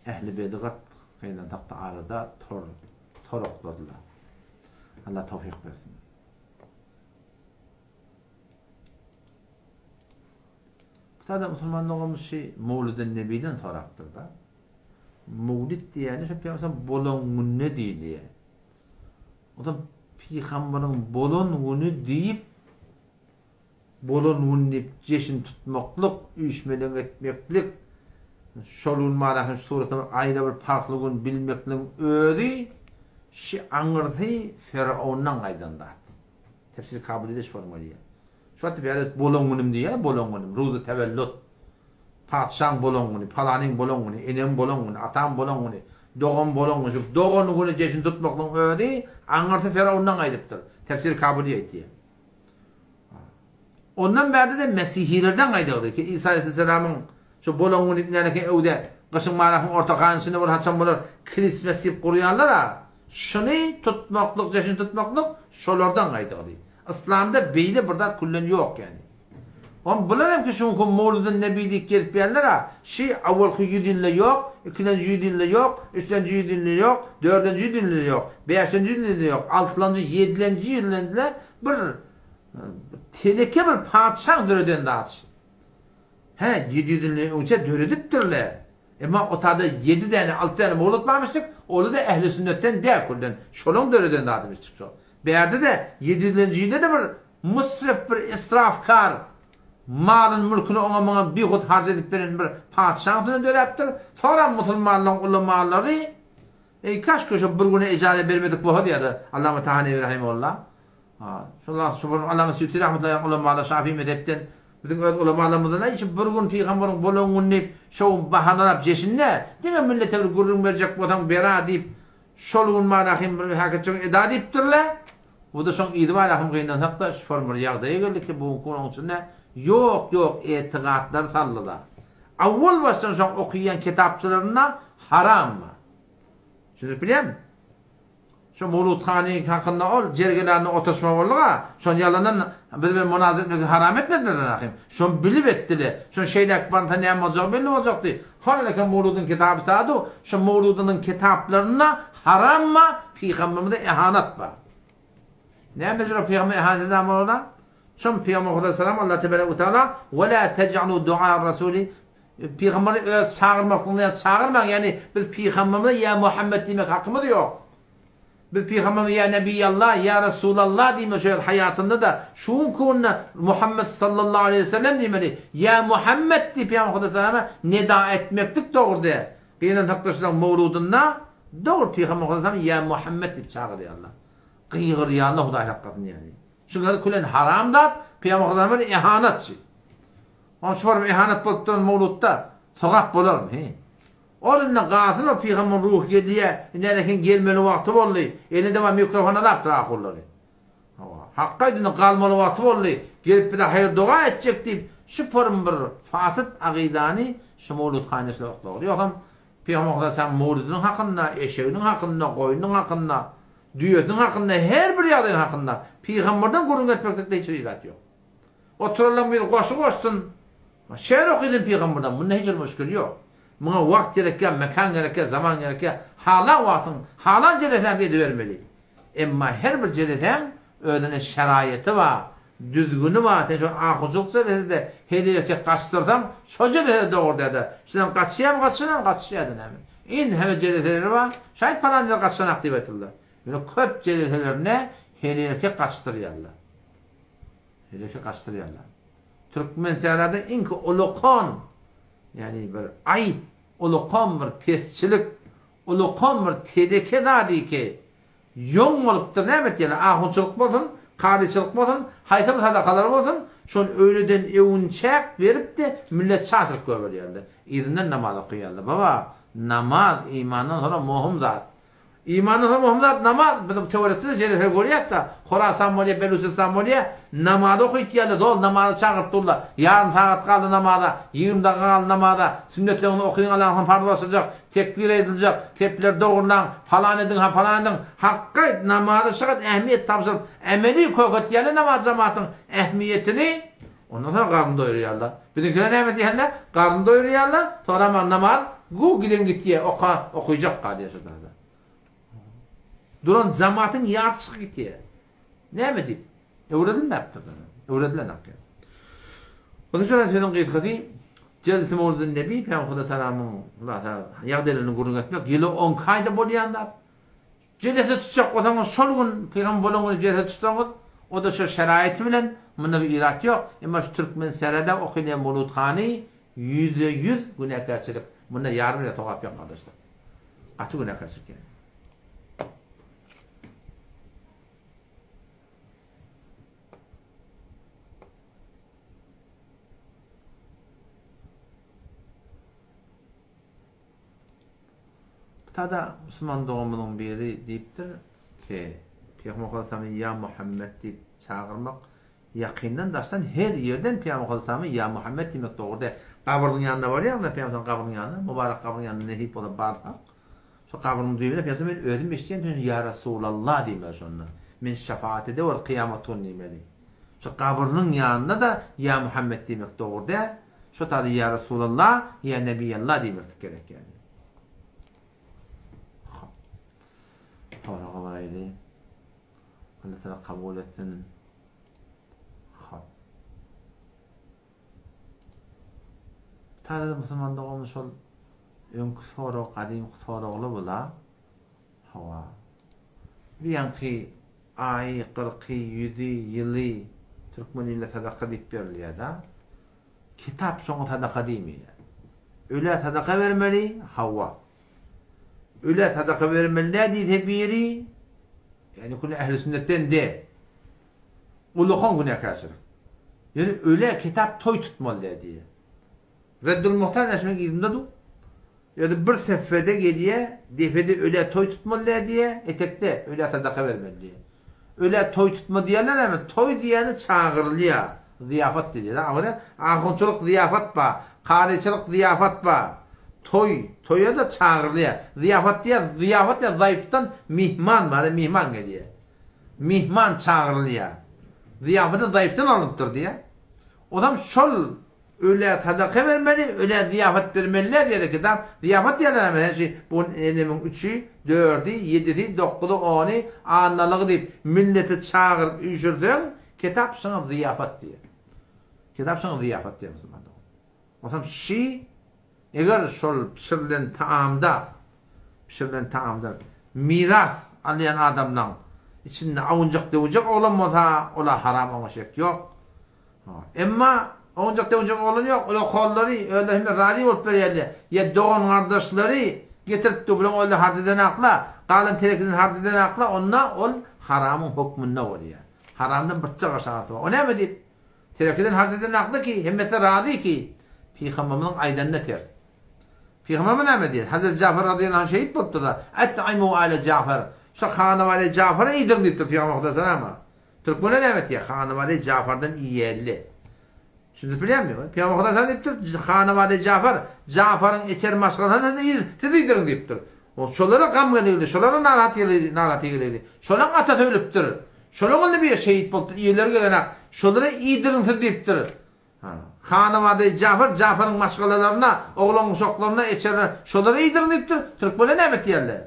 Ähli bedigat gynansak-da arada tor tor okladylar. Allah towfyk bersin. Sada musulman doganymyz şu Mowliden Nebiden sorapdyr-da. Mowlid diýýäni şu pygamber bolan gününe diýilýär. O da pygamberiň bolan güni diýip bolan gün diýip jeşin tutmaklyk, üýşmeleň etmeklik, şol gün manasyny şu suratda bir aýra bir parhly gün bilmekligiň özi şu aňyrsy Firaundan gaýdan zat. Tefsir Kabulide şu bolmaly. Şu wagt bäri bolan günüm diýýär, bolan günüm, ruzy tewellüt. Patyşaň bolan güni, palanyň bolan güni, eneň bolan güni, ataň bolan güni, dogan bolan güni, şu dogan güni jeşin tutmaklygyň özi aňyrsy Firaundan gaýdypdyr. Tefsir Kabuli aýtýar. Ondan bärde-de mesihilerden gaýdygdy ki, Isa aleyhisselamyň şu bolan güni nälekin öwde gyşyň marahyň orta ganyşyny bir haçan bolar Christmas diýip gurýanlar-a. Şuny tutmaklyk, jeşin tutmaklyk şolardan gaýdygy. Yslamda beýle bir zat küllen ýok ýani. Oň bular hem ki şu günki Mowludun Nebi diýip gezip ýärler-a, şi awalky ýüz ýylda ýok, ikilenji ýüz ýylda ýok, üçlenji ýüz ýylda ýok, dördünji ýüz ýylda ýok, bäşinji ýüz ýylda ýok, altylanjy, ýedilenji ýüz ýylda bir teleke bir patyşaň döreden zady şi. Hä, 700 ýyldan öňçe döredipdirler. Emma o tada ýedi däne, alty däne mowlud barmyşdyk, oly-da ähli sünnetden däl külden, şolaň döreden zadymyşdyk şo. Bärde-de ýedi ýüzlenji ýylda-da bir musrif bir israfkar, malyny-mülküni oňa-muňa bihut harç edip beren bir patyşaň üstüne döräpdir. Soňram musulmanlaryň ulamalary, Eý, kaşki şo bir güne ejaza bermedik bolsady ýa-da Allama Tahanewi rahimehullah, Şol wagt şu bir Allama Süýti rahmetullahi aleýh ulamalar Şafii mezhepden biziň öz ulamalarymyzdan aý şu bir gün pygamberiň bolan güni diýip şo gün bahanalap jeşinde diňe millete bir gürrüň berjek bolsaň bera diýip şol gün barahym bir häketjek eda diýipdirler. Bu-da şoň yzy barahym gynansak-da şu form bir ýagdaýa geldi ki bu günki gün oň içinde ýok ýok etigatlary saldylar. Awwal başdan şoň okyýan kitapçylarynda haram bar. Düşünip bilýäňmi? Şo Mowlut hanyň hakynda ol jergelände oturyşma boldy-ga, şony ýalandan biz bilen munazara etmegi haram etmediler ahym. Şony bilip etdiler. Şony şeýläk barynsa näme boljagy belli boljakdy. Hol eken Mowludyň kitaby sadu, şo Mowludynyň kitaplarynda haram bar, pygamberimize ehanat bar. Näme jogap pygamber ehanet eden bolar-da? Şom pygamber Hudaý salam Allah tebarek we taala we la tej'alu du'a rasuli Pygamberi öz çagyrmaklygyna çagyrmaň, ýagny biz pygamberimize ýa Muhammet diýmek hakymyz ýok. Biz pygamberimize ýa Nebiýallah, ýa Resulallah diýmek şu haýatynda-da şu günki günde Muhammet sallallahu aleýhi we sellem diýmeli. Ýa Muhammet diýip pygamber Hudaý salama nida etmeklik dogry däl. Gynansak-da şularyň mowludynda dogry pygamber Hudaý salama ýa Muhammet diýip çagyrýarlar. Gygyrýarlar Hudaý saklasyn ýagny. Şular külen haram zat, pygamber Hudaý salama ehanatçy. Oň şu bir ehanet bolup duran mowlutda sogap bolarmy, he? Ol indi galsyn o pygamber ruhy gelýä, indi äleken gelmeli wagty boldy, elinde bar mikrofon alapdyr ahunlary. Hawa, hakga indi galmaly wagty boldy, gelip bize haýyr doga etjek diýip, şu porun bir fasyt agydany şu mowluthanada şular oklagly. Ýogsam pygamber Hudaý saňa mowludynyň hakynda, eşeginiň hakynda, goýnunyň hakynda, düýesiniň hakynda, her bir ýagdaýyň hakynda pygamberden gürrüň etmeklikde hiç bir irat ýok. Oturanlaň biri goşgy goşsun. Şeýr okydym pygamberden, munda hiç bir müşgil ýok. Muňa wagt gerekýär, mekan gerekýär, zaman gerekýär. Halan wagtyň, halan jelesäňde edibermeli. Emma her bir jelesäň özüne şeraýaty bar, düzgüni bar. Sen şol ahunçylyk jelesede heleý-erkek gaçdyrsaň, şo jelese dogry däl-de. Şundan gaçýarmy, gaçanam, gaçyşýar-da näme. Indi hemme jeleseleri bar. Şaýt palan ýer gaçanak diýip aýtyldy. Ýöne köp jeleselerinde heleý-erkek gaçdyrýarlar. Şeýleki gaçdyrýarlar. Türkmen sährada iňki ulakan, ýagny bir aýyp, ulakan bir pesçilik, ulakan bir teleke zady ki, ýoň bolupdyr, näme etýärler, ahunçylyk bolsun, karyçylyk bolsun, haýsy bir sadakalar bolsun, şony öýleden öwünçäk berip-de millet çaşyryp goýberýärler. Yzyndan namaz okaýarlar. Baba, namaz imandan soňra möhüm zat. Imandan soň möhüm zat namaz. Biz bu töwerekde-de jelese görýäs-de, Horasan bolýar, Beluçistan bolýar, namazy okytýarlar, doly namaza çagyryp durlar. Ýarym sagat galdy namaza, 20 dakika galdy namaza, sünnetleňizi okyň alaňsoň parz başlajak, tekbir aýdyljak, sepleri dogurlaň, palan ediň, ha palan ediň. Hakga aýt, namaza şygat ähmiýet tabşyryp, emeli köketýärler namaz jamatyň ähmiýetini, ondan soň garny doýurýarlar. Biziňkiler näme diýende, garny doýurýarlar, soramam namaz gu giden gitýä, oka, okyjak galýar şo zada. Duran jamatyň ýartysy gitýä. Näme diýip? Öwredilmäpdir. Öwredilenok ýa. Onuň üçin sözüň gysgasy, Jelse Mowludun Nebi Pygamber Huda salamyň ýagdaýlaryny gürrüň etmek ýyly on iki aýda bolýan zat. Jelese tutjak bolsaňyz şol gün pygamber bolan güni jelese tutsaňyz o-da şo şeraýaty bilen munda bir irat ýok. Emma şu türkmen serede okylýan mowluthany ýüzde ýüz günäkärçilik. Munda ýarym bile sogap ýok gardaşlar. Gaty günäkärçilik ýani. Tada musulman doganymyzyň biri diýipdir ki, Pygamber Muhammedi Ýa Muhammet diýip çagyrmak ýakyndan daşdan her ýerden Pygamber Muhammedi Ýa Muhammet diýmek dogry däl. Gabrynyň ýanyna barýaňda Pygamber gabrynyň ýanyna, mübarek gabrynyň ýanyna nesip bolsa barsak. Şo gabryň düýbüne Pygamber men özüm eşidýän sen ýa Resulallah diýmeli şonda. Men şefaat edeweri kyýamat güni diýmeli. Şo gabrynyň ýanynda-da ýa Muhammet diýmek dogry däl. Şo taýda ýa Resulallah, ýa Nebiýallah diýmeklik gerek ýaly. Hop. Soraga baraýly. Allah Taala kabul etsin. Hop. Täze musulman doganymyz şol öňki sorag gadymky soragly bula. Hawa. Bir ýaňky aýy, gyrky, ýüzi, ýyly türkmen ilinde sadaka diýip berilýär-da. Kitap şoňa sadaka diýmeýär. Ölä sadaka bermeli, hawa. Ölä sadaka bermeli dä diýse biri, ýagny küli ähli sünnetden de. Ulakan günäkärçilik. Ýöne ölä kitap toý tutmaly däl diýýär. Reddul Muhtar neşiriň yzynda dur. Ýöne bir sefede gelýär, depede ölä toý tutmaly däl diýýär, etekde ölä sadaka bermeli diýýär. Ölä toý tutma diýýärler näme? Toý diýýäni çagyrylýar, zyýapat diýilýär. Aňyrda ahunçylyk zyýapat bar, karyçylyk zyýapat bar. Toý, toýa-da çagyrylýar. Zyýapat diýýär, zyýapat diýýär zaýfdan myhman bar, myhman gelýär. Myhman çagyrylýar. Zyýapady zaýfdan alnypdyr diýýär. Ozam şol ölä sadaka bermeli, ölä zyýapat bermeli-dä diýýär kitap. Zyýapat diýýärler näme? Sen şu bu gün enemiň üçi, dördi, ýedisi, dokuzy, ony, annalygy diýip milleti çagyryp üýşürseň, kitap şoňa zyýapat diýýär. Kitap şoňa zyýapat diýýär musulman dogan. Ozam şi Eger şol bişirilen taamda, bişirilen taamda miras alýan adamlaň içinde awunjak-döwünjek oglan bolsa, ol-a haram oňa şek ýok. Emma owunjak-döwünjek oglan ýok, ol-a kollary özleri hem razy bolup berýärler. Ýa dogan-gardaşlary getiripdi, bulaň özleri harç edenakla, galan terekeden harç edenakla, onda ol haramyň hökmünde bolýar. Haramdan birçe gaş arasy bar. O näme diýip? Terekeden harç eden akly ki, hemmesi razy ki, Pygamberimiziň aýdanyna ters. Pygamberimiz näme diýýär? Hazreti Jafar razyýallahu anh şehit bolupdyr-da, Et'imu ale Jafar. Şo hanawada Jafara iýdiriň diýipdir Pygamber Hudaý salama. Türkmenler näme etýär? Hanawada Jafardan iýýärler. Düşündirip bilýärmi? Pygamber Hudaý salama diýipdir, hanawada Jafar, Jafaryň içeri maşgalasyna siz iýdiriň diýipdir. Şolara gam gelegli, şolara narahat narahat gelegli. Şolaň atasy ölüpdir. Şolaň indi bir şehit bolupdyr, iýeleri gelenak. Şolara iýdiriň siz diýipdir. Hanabada Jafar, Jafaryň maşgalalaryna, oglan-uşaklaryna, eçerlerine şolara iýdiriň diýipdir. Türkmenler näme etýärler?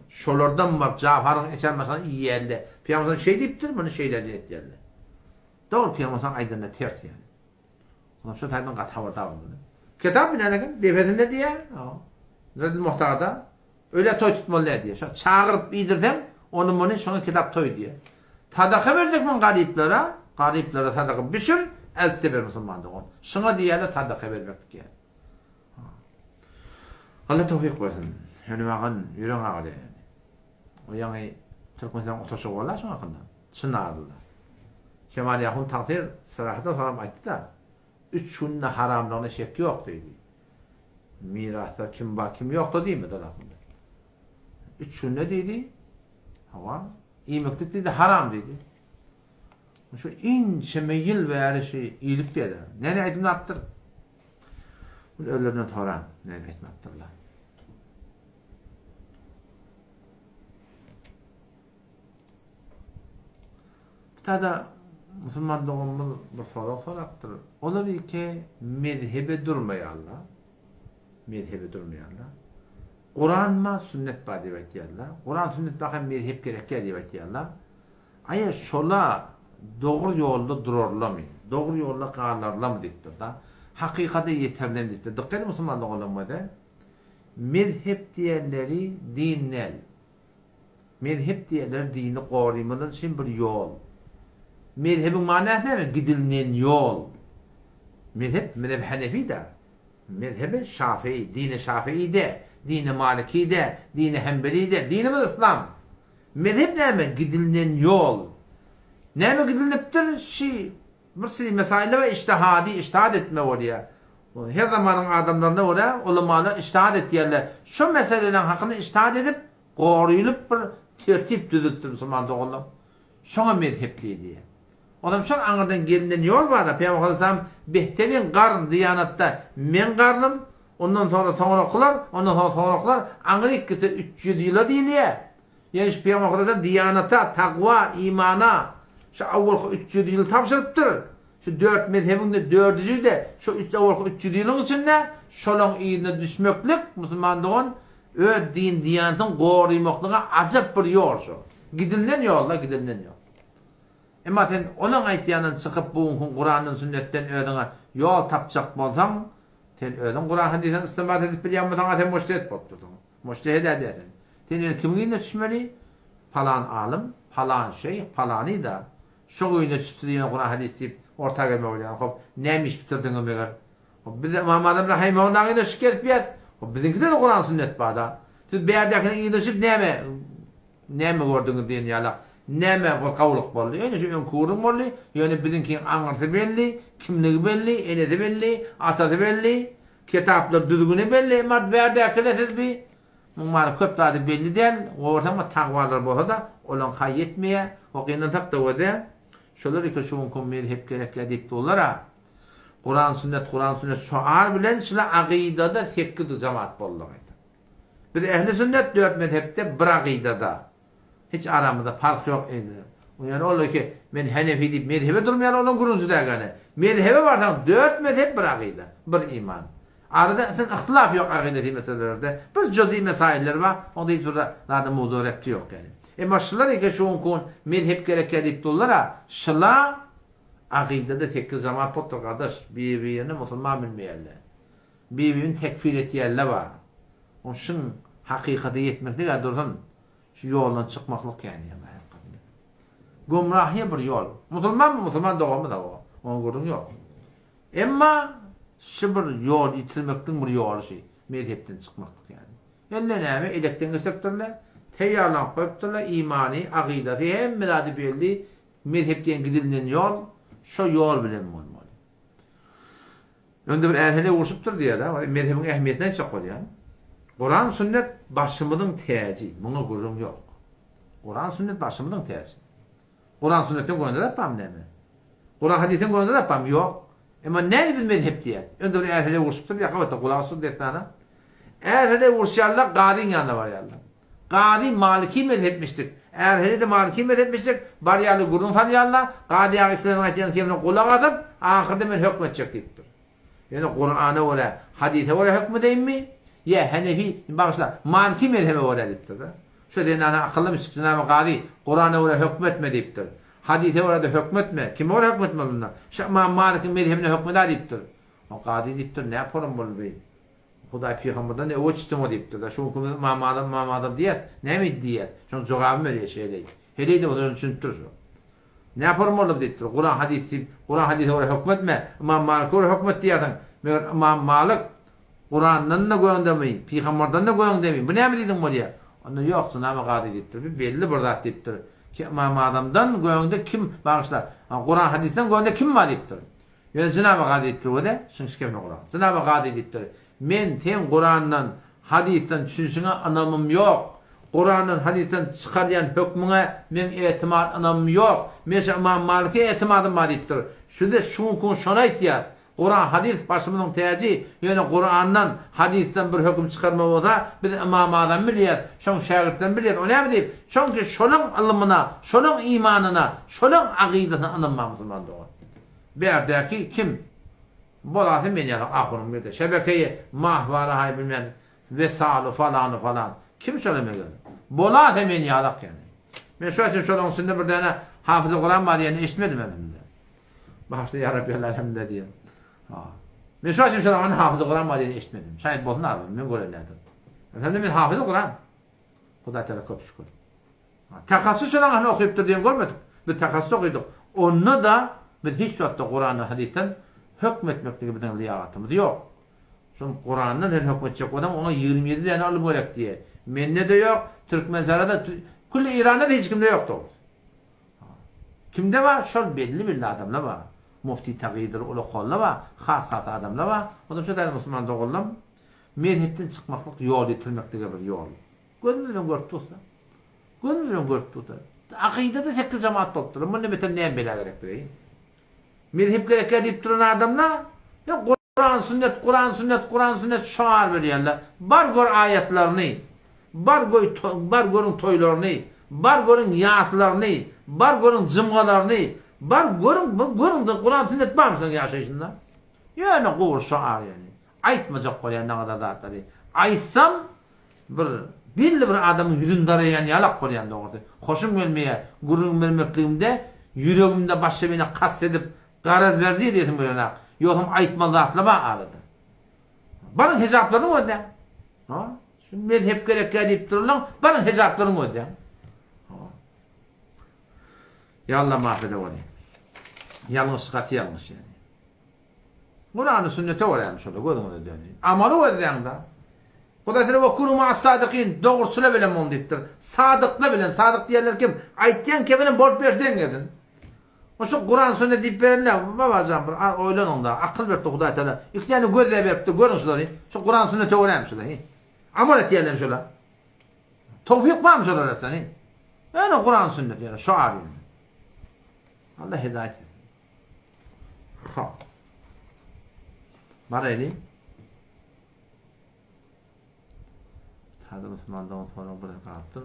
Şolardan baryp Jafaryň eçer maşgalasyna iýýärler. Pygamber şeý diýipdir, muny şeýle etýärler. Dogry pygamber aýdanyna ters ýaly. Ondan şu taýdan gaty habardar bolmaly. Kitap bilen eken depesinde diýýär. Redil Muhtarda ölä toý tutmaly däl diýýär. Şo çagyryp iýdirseň, ony muny şoňa kitap toý diýýär. Sadaka berjekmiň garyplara, garyplara sadaka bişir, eltde ber musulman dogan. Şoňa diýýärler sadaka bermek diýýär. Allah towfyk bersin. Ýöne magan ýüregiň agyrýar ýöne. O ýaňy Türkmenistanyň otaşygy boldy şoň hakynda. Çynarlyda. Kemal Ýahun tagsyr syrahadan soňam aýtdy-da, Üç günde haramlygyna şek ýok diýdi. Mirasda kim bar, kim ýok-da diýmedi ol hakynda. Üç günde diýdi, hawa, iýmeklik diýdi, haram diýdi. Şu inçeme ýyl bäri şu iýlip gelýär. Näme aýdymlapdyr? Bul özlerinden soraň, näme aýtmapdyrlar. Bu taýda musulman doganymyz bir sorag sorapdyr. Olar iki mezhebe durmaýarlar. Mezhebe durmaýarlar. Kuran bar, sünnet bar diýip aýtýarlar. Kuran, sünnet barka mezhep gerekýär diýip aýtýarlar. Aýa şola dogry ýolda durarlarmy? Dogry ýolda galarlarmy diýipdir-da. Hakykata ýeterlermi diýipdir. Dykgat ediň musulman doganlarymyz. Mezhep diýenleri din däl. Mezhep diýenleri dini gorymadan üçin bir ýol. Mezhebiň manysy näme? Gidilinen ýol. Mezhep, mezhep Hanefi-dä. Mezhebi Şafii, dini Şafii dä, dini Maliki dä, dini Hanbeli dä. Dinimiz yslam. Mezhep näme? Gidilinen ýol. Näme gidilnipdir? Şi bir sürü mesailler bar, ijtihadi, ijtihad etme bolýar. Her zamanyň adamlaryna görä ulamalar ijtihad etýärler. Şo meseleleriň hakynda ijtihad edip, gorylyp bir tertip düzülipdir musulman doganlar. Şoňa mezhep diýilýär. Onam şol aňyrdan gelinen ýol bar-da, Pygamber aleyhissalam behterin garn diýanatda meň garnym. Ondan soňra soňrakylar, ondan soňra soňrakylar, aňryk gitse 300 ýyla diýilýär. Ýöne şu Pygamber Hudaýdan diýanata, takwa, imana şu awalky 300 ýyly tabşyrypdyr. Şu dört mezhebiň-de dördüji-de şu üç awalky 300 ýylyň içinde şolaň yzyna düşmeklik, musulman dogan, öz din-diýanatyňy gorymaklyga ajap bir ýol şu. Gidilinen ýol-da, gidilinen ýol. Emma sen olaň aýtýandan çykyp bu günki Kurandan sünnetden özüňe ýol tapjak bolsaň, sen özüň Kuran hadysdan istinbat edip bilýän bolsaň a sen mujtehit bolup dursuň. Mujtehid-ä däl sen. Sen ýöne kimiň yzyna düşmeli? Palan alym, palan şeýh, palany-da şoň yzyna düşüpdir diýen Kuran hadys diýip orta gelme bolýar. Hop, näme iş bitirdiňiz meger? Hop, biz Ymam Azam rahimehullaň yzyna düşüp gezipýäs. Hop, biziňkide-de Kuran sünnet bar-da. Siz bärdäkiniň yzyna düşüp näme Näme gördüňiz diýen ýalak näme bir gowluk boldy. Ýöne şu öňki gürrüň boldy. Ýöne biziňkiň aňyrsy belli, kimligi belli, enesi belli, atasy belli, kitaplar düzgüni belli. Emma bärdäkiler siz bi muň many köp zady belli däl. Gorsaň tagwalar bolsa-da olaňka ýetmeýär. O gynansak-da göze şolar eke şu günki mezhep gerekýär diýip durlar-a. Kuran sünnet Kuran sünnet şoar bilen şula agydada sekiz jamaat boldular gaýta. Biz ehli sünnet dört mezhepde bir akydada. Hiç aramyzda parh ýok indi. Ýöne ol ki men henefi diýip mezhebe durmaýan olaň gürrüňsi dägäne. Mezhebe barsaň dört mezhep bir akyda, bir iman. Arada sen yhtylaf ýok akydasy meselelerde. Bir juz'i mesailler bar, onda hiç bir zada mowzu repti ýok ýani. Emma şular eke şu günki gün mezhep gerekýär diýip durlar-a, şula akydada sekiz jamaat bolupdyr gardaş, bir-birini musulman bilmeýärler. Bir-birini tekfir etýänler bar. O şyň hakykata ýetmeklik-ä dursun, şu ýoldan çykmaklyk ýaly ýa Gümrahyýa bir ýol. Musulmanmy, musulman doganymyz-a o. Oňa gürrüň ýok. Emma şu bir ýol ýitirmekligiň bir ýoly şy, mezhepden çykmaklyk ýaly. Elle näme, elekden geçiripdirler, teýýarlanyp goýupdyrlar, imany, akydasy, hemme zady belli, mezhep diýen gidilinen ýol, şo ýol bilen bolmaly. Önde bir är-heleý urşupdyr diýýär-dä, mezhebiň ähmiýetini aýtjak bolýan. Kuran sünnet başymyzyň täji, muňa gürrüň ýok. Kuran sünnet başymyzyň täji. Kuran sünnetden göni zat barmy näme? Kuran hadysdan göni zat barmy? Ýok. Emma nädip biz mezhep diýýäs? Önde bir är-heleý urşupdyr diýýär, hawa, gulak asyn dessana. Är-heleý uruşýarlar, gazyň ýanyna barýarlar. Gazy maliki mezhepmişdik. Är-heleý-de maliki mezhepmişdik. Barýarlar gürrüň salýarlar. Gazy aga ikileriniň aýtýan kemine gulak asyp, ahyrda men hökm etjek diýipdir. Ýöne Kurana görä, hadysa görä hökm edeýinmi? Ýa henefi, bagyşla, maliki mezhebe görä diýipdir-de. Şo zenana akyllymyşdyk, jenaba gazy, Kurana görä hökm etme diýipdir. Hadysa görä-de hökm etme. Kime görä hökm etmeli onda? Şo ymam Malikiň mezhebine hökm ed-ä diýipdir. O gazy diýipdir, nä porum boldy beý? Hudaý pygamberden öweç isteňo diýipdir-de. Şu günki biz Ymam Azam, Ymam Azam diýýäs. Näme diýýäs? Şonuň jogabyny berýär şeýle. Heleý-de bolsa şony düşünipdir şu. Näme formallyk diýipdir. Kuran hadys diýip, Kuran hadysa görä höküm etme. Ymam Malyka görä höküm et diýýärsiň. Meger Ymam Malyk Kurandan-da göndemi, pygamberden-de göndemi? Bu näme diýdiň bolýar? Onda ýok, jynaba kazy diýipdir. Bu belli bir zat diýipdir. Ki Ymam Azamdan göňde kim, bagyşla, Kuran hadysdan göňde kim bar diýipdir. Ýöne jenaba kazy diýipdir wede, şuň şikemine gulak. Jenaba kazy diýipdir, Men seň Kurandan, hadysdan düşünişiňe ynamym ýok. Kurandan, hadysdan çykarýan hökmüňe meň etimat ynamym ýok. Men şu Ymam Malike etimadym bar diýipdir. Şüze şu günki gün şony aýtýas. Kuran, hadys başymyzyň täji, ýöne Kurandan, hadysdan bir höküm çykarma bolsa, biz Ymam Azamy bilýäs, şoň şägirtlerini bilýäs. O näme diýip? Şoňki şolaň ylmyna, şolaň imanyna, şolaň agydasyna ynam bar musulman dogan. Bärdäki kim? Bolasy men ýaly ahunyň birde. Şebekeýi mahwara haý bilmän wesaly falany falan. Kim şola meger? Bolasy men ýalak ýani. Men şo üçin şolaň içinde bir däne hafyzy Kuran bar diýeni eşitmedim elhamdülillah. Bagyşla ýa Rabbi elhamdülillah diýen. Ha. Men şo üçin şolaň hafyzy Kuran bar diýeni eşitmedim. Şaýat bolsun arada men görenlerden. Elhamdülillah men hafyzy Kuran. Hudaý Teala köp şükür. Tahassus şolaň hany okypdyr diýen görmedik. Biz tahassus okydyk. Onda-da biz hiç wagtda Kurandan, hadysdan hökm etmeklige biziň lyýagatymyz ýok. Şol Kurandan sen hökm etjek bolsaň, oňa 27 däne ylym gerek diýýär. Mende-de ýok, Türkmenistanda-da, külli Iranda-da hiç kimde ýok dogrusy. Kimde bar? Şol belli-belli adamlar bar. Mufti Tagydyr, ulakanlar bar, has-has adamlar bar. Onda şo däne musulman doganlarym, mezhepden çykmaklyk ýol ýitirmeklige bir ýol. Gözümiz bilen görüp dursa. Gözümiz bilen görüp dursa. Akydada sekiz jemaat bolupdyr. Mundan beter näme bela gerek bize? Mezhep gerekýär diýip duran adamlar, ýa. Kuran sünnet Kuran sünnet Kuran sünnet şoar berýärler. Bar gör aýatlaryny. Bar göý bar görüň toýlaryny. Bar görüň ýaslaryny. Bar görüň jymgalaryny. Bar görüň görüň Kuran sünnet barmy şolaryň ýaşaýşynda? Ýöne gury şoar ýöne. Aýtmajak bolýan nagadar zatlary. Aýtsam bir belli bir adamyň ýüzüni daraýan ýalak bolýan dogrusy. Hoşum gelmeýär gürrüň bermekligimde ýüregimde başga birine kast edip Garaz berdi edesim gelenak. Ýogsam aýtmaly zatlar bar arada. Baryň hejaplaryny gözläň. Ha? Şu mezhep gerekýä diýip dururlaň, baryň hejaplaryny gözläň. Ha. Ýa Allah mafede bolýa. Ýalňyş gaty ýalňyş ýani. Kurany sünnete görä şola gözüňize döneýin. Amaly gözläň-da. Hudaý Teala we kunu ma'as sadykin, dogruçylar bilen boluň diýipdir. Sadyklar bilen, sadyk diýenler kim? Aýtýan keminem bolup ber deň gelsin. Şu Kuran sünnet diýip berenler babajan bir az oýlanyňda akyl beripdir Hudaý Taala iki däne gözle beripdir görüň şulary şu Kuran sünnete görämi şular hi amal etýärlermi şular towfyk barmy şulara sen hi ýöne Kuran sünnet ýöne şu ar ýöne Allah hidaýet etsin ha Baraýly. Sada musulman dogan sorag bir galypdyr.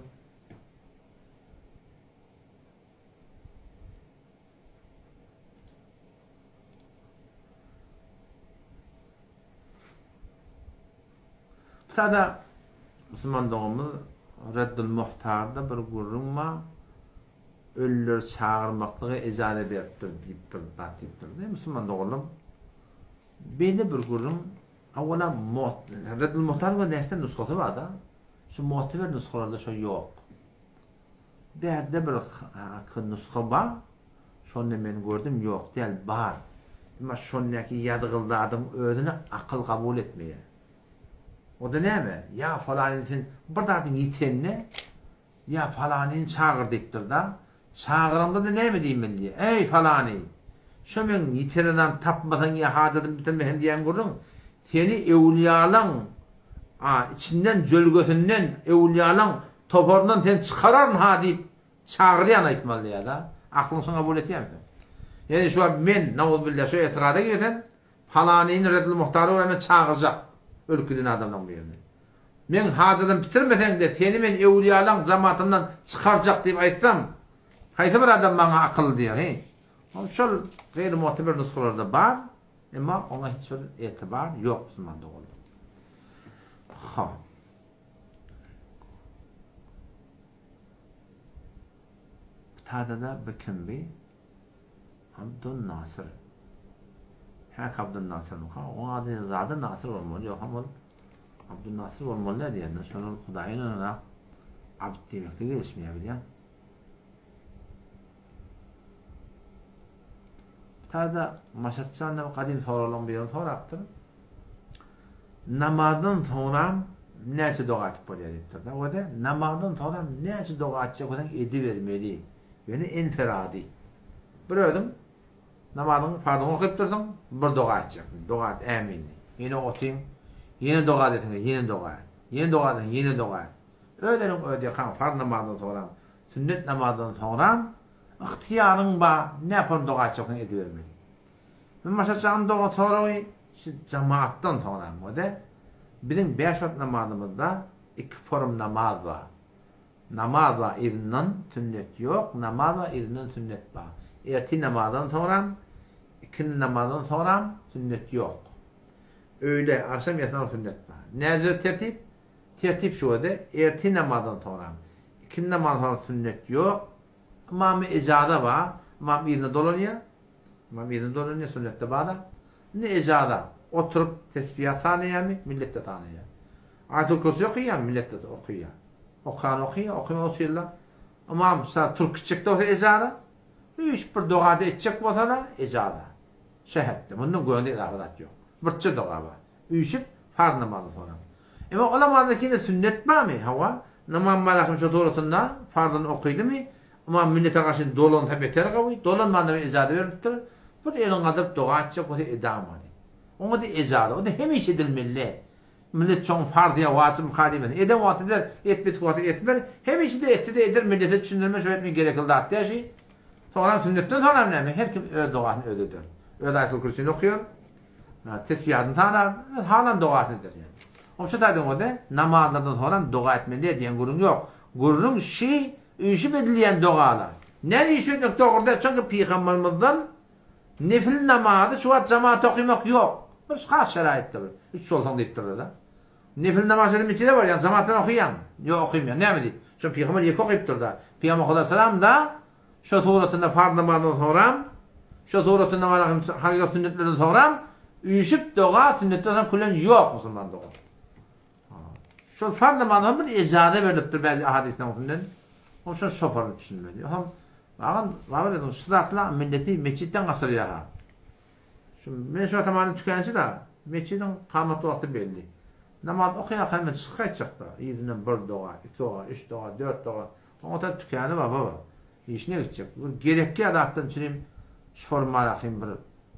Sada musulman doganymyz Reddül Muhtarda bir gürrüň bar. Ölüleri çagyrmaklyga ejaza beripdir diýip bir zat diýipdir. Musulman doganlarym beýle bir gürrüň awala Reddül Muhtaryň näçe nusgasy bar-da. Şu mu'teber nusgalarda şo ýok. Bärde bir nusga bar, şonda men gördüm, ýok däl, bar. Emma şondaky ýazgyly zadyň özüni akyl kabul etmeýär. O-da näme? Ýa falanyny sen bir zadyň ýitenine, ýa falanyny çagyr diýipdir-da. Çagyraňda-da näme diýmeli diýýär. Eý, falany! Şo meň ýitene zat tapmasaň ýa hajatymy bitirmeseň diýýän gürrüň, seni öwlüýalaň a içinden, jölgesinden, öwlüýalaň Toparyndan seni çykararyn ha diýip çagyrýan aýtmaly diýýär-da. Aklyň şuny kabul etýärmi sen? Ýöne şu wagt men, nauzubilla, şu etigada girsem, palanyny Redil Muhtara görä men çagyrjak ölüp giden adamlaň birini. Meň hajatym bitirmeseň-de seni men öwlüýalaň jamatyndan çykarjak diýip aýtsam, haýsy bir adam maňa akylly diýer, heý? Ol şol gaýry mu'teber nusgalarda bar, emma oňa hiç bir etibar ýok musulman doganlar. Ha. Tadada bu kim bi? Abdun Nasir. Häk Abdun Nasirmyka? Oň ady zada Nasir bolmaly, ýogsam ol Abdun Nasir bolmaly däl diýende, şol ol Hudaýa ynananak Abd diýmekde gelişmeýär bilýän. Tada Maşatjan da gadym soraglaryň birini sorapdyr. Namazdan soňram näçe doga aýtyp bolýar diýipdir-de. O-da namazdan soňram näçe doga aýtjak bolsaň edibermeli. Ýöne enferadi. Bir özüň namazyň farzyňy okyp dursuň, bir doga aýtjak. Doga aýt, ämin diý. Ýene otyň, ýene doga edesiň, ýene doga aýt. Ýene doga edesiň, ýene doga aýt. Öz eliň öz ýakaň farz namazdan soňram, sünnet namazdan soňram ygtyýaryň bar, näpon doga aýtjaksyň edibermeli. Men başarjagyň doga soragy şu jamaatdan soňram o-da biziň bäş wagt namazymyzda iki forum namaz bar. Namaz bar yzyndan sünnet ýok, namaz bar yzyndan sünnet bar. Ertir namazdan soňram, ikindi namazdan soňram sünnet ýok. Öýle, agşam ýatsaň sünnet bar. Näjür tertip? Tertip şu o-da ertir namazdan soňram, ikindi namazdan soňra sünnet ýok. Ymama ejaza bar, ymam yzyna dolanýar. Ymam yzyna dolanýar, sünnetde bar-da. Indi ejaza, oturyp tesbihat sanaýarmy, millet-de sanaýar. Aýatul Kürsi okaýarmy, millet-de okaýar. Okan okaýar, okamaýan otyrlar. Ymam şa turup gitjek bolsa ejaza, hiç bir doga-da etjek bolsa-da ejaza. Şähetde, mundan göni edafa zat ýok. Birçe doga bar. Üýşüp, farz namazyny soraň. Emma ol namazda kine sünnet barmy? Hawa. Ymam Malahym şo suratynda farzyny okydymy, ymam minnete garşy dolansa beter gawy, dolanmanda hem ejaza berlipdir. Bir elini galdyryp doga etjek bolsa edamaly. Oňa-da ejaza, o-da hemişe edilmeli däl. Millet şoň farzy ýa wajybymyka diýmesin. Eden wagty eder, etmedik wagty etmez. Hemişe-de etse-de eder, millete düşündirme şo etmek gerekli zat däl şi. Soňram sünnetden soňram näme, her kim öz dogasyny özi eder. Öz Aýatul Kürsini okaýar. Tesbihatyny sanar, öz halan dogasyny eder ýaly. Oň şu taýdan bolsa, namazlardan soňram doga etmeli däl diýen gürrüň ýok. Gürrüň şi üýşüp edilýän dogalar. Näme üýşüp etmek dogry däl, çünki pygambermizden nefil namazy şu wagt jamaat okymak ýok. Bir has şeraýytda bir, üç bolsaň diýipdirler-de. Nefil namaz şeýle metjide barýaň, jamaat bilen okaýaňmy? Ýok, okamaýan. Näme diýip? Şo pygamber ýeke okypdyr-da. Pygamber Hudaýsalam-da Şo suratynda farz namazyndan soňram, şo suratynda hakykat sünnetlerden soňram üýşüp doga sünnetden soň külen ýok musulman dogan. Şol farz namazyndan bir ejaza berlipdir bäzi ahadisleň üstünden. Oň üçin şoparyny düşünmeli. Ýogsam agam babar ediň şu zatlar milleti metjitden gaçyrýar ha. Şu men şu atamanyň tükençi da metjidiň kamat wagty belli. Namaz okaýarka men çykyp gaýtjakda yzyndan bir doga, iki doga, üç doga, dört doga Oňa ta tükany bar baba. Işine gitjek. Bir gerekýä zatdan üçinem şormarahym bir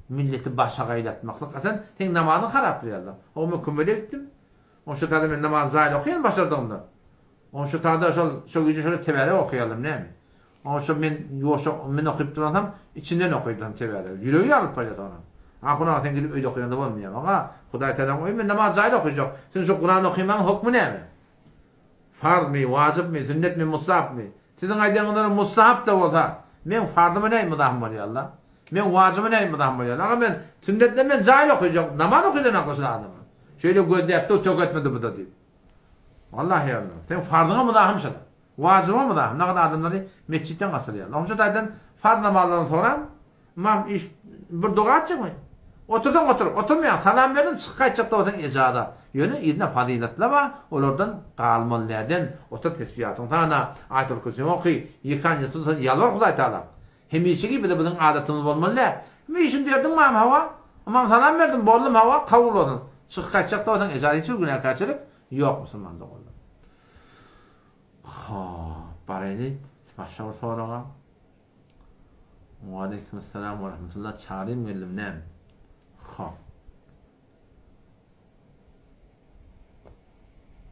milleti başagaýlatmaklyk. Haçan seň namazyň haraplaýarlar. Oňa men kömede gitdim. Oň şo tada men namaz jaýly okaýan başardygymdan. Oň şo tada şol şo gije şöyle tebärek okaýarlar näme. Oň şo men ýoşa men okyp duransam içinden okaýdym tebärek. Ýüregi ýarylyp barýar soňra. Ahun aga sen gidip öýde okaýanda bolmaýar. Aga Hudaý tagalaň öýi men namaz jaýly okaýjak. Sen şo Kuran okymagyň hokmy näme? Farzmy, wajypmy, sünnetmi, mustahapmy? Siziň aýdanyňyzlar mustahap-da bolsa, meň farzyma näme muzahym bolýar-la? Meň wajybyma näme muzahym bolýar? Aga men sünnetden men jaýly okyjak, namaz okydan akly şul adama. Şeýle gözläp dur, tök etmedi bu-da diýip. Wallahi Allah. Seň farzyňa muzahym şul. Wajybyňa muzahym. Nagt adamlary metjitden gaçyrýarlar. Onuň üçin taýdan farz namazlaryny soraň, Ymam iş bir doga etjekmi? Otursaň otur, oturmaýaň, salam berdim, çykyp gaýtjak bolsaň ejaza. Ýöne yzynda fazylatlar bar, olardan galmaly näden, otur tesbihatyňy sana, Aýatul Kürsüňi oky, ýykan ýutulsa ýalbar Hudaý Tagala. Hemişeki bize biziň adatymyz bolmaly däl. Ymam işiň derdiň barmy hawa? Ymam salam berdim, boldum hawa, kabul bolsun. Çykyp gaýtjak bolsaň ejaza hiç bir günäkärçilik ýok musulman doganlar. Hop, baraýly başga bir soraga. Waleýkim essalam we rahmetullah çarym geldim näme? Hop.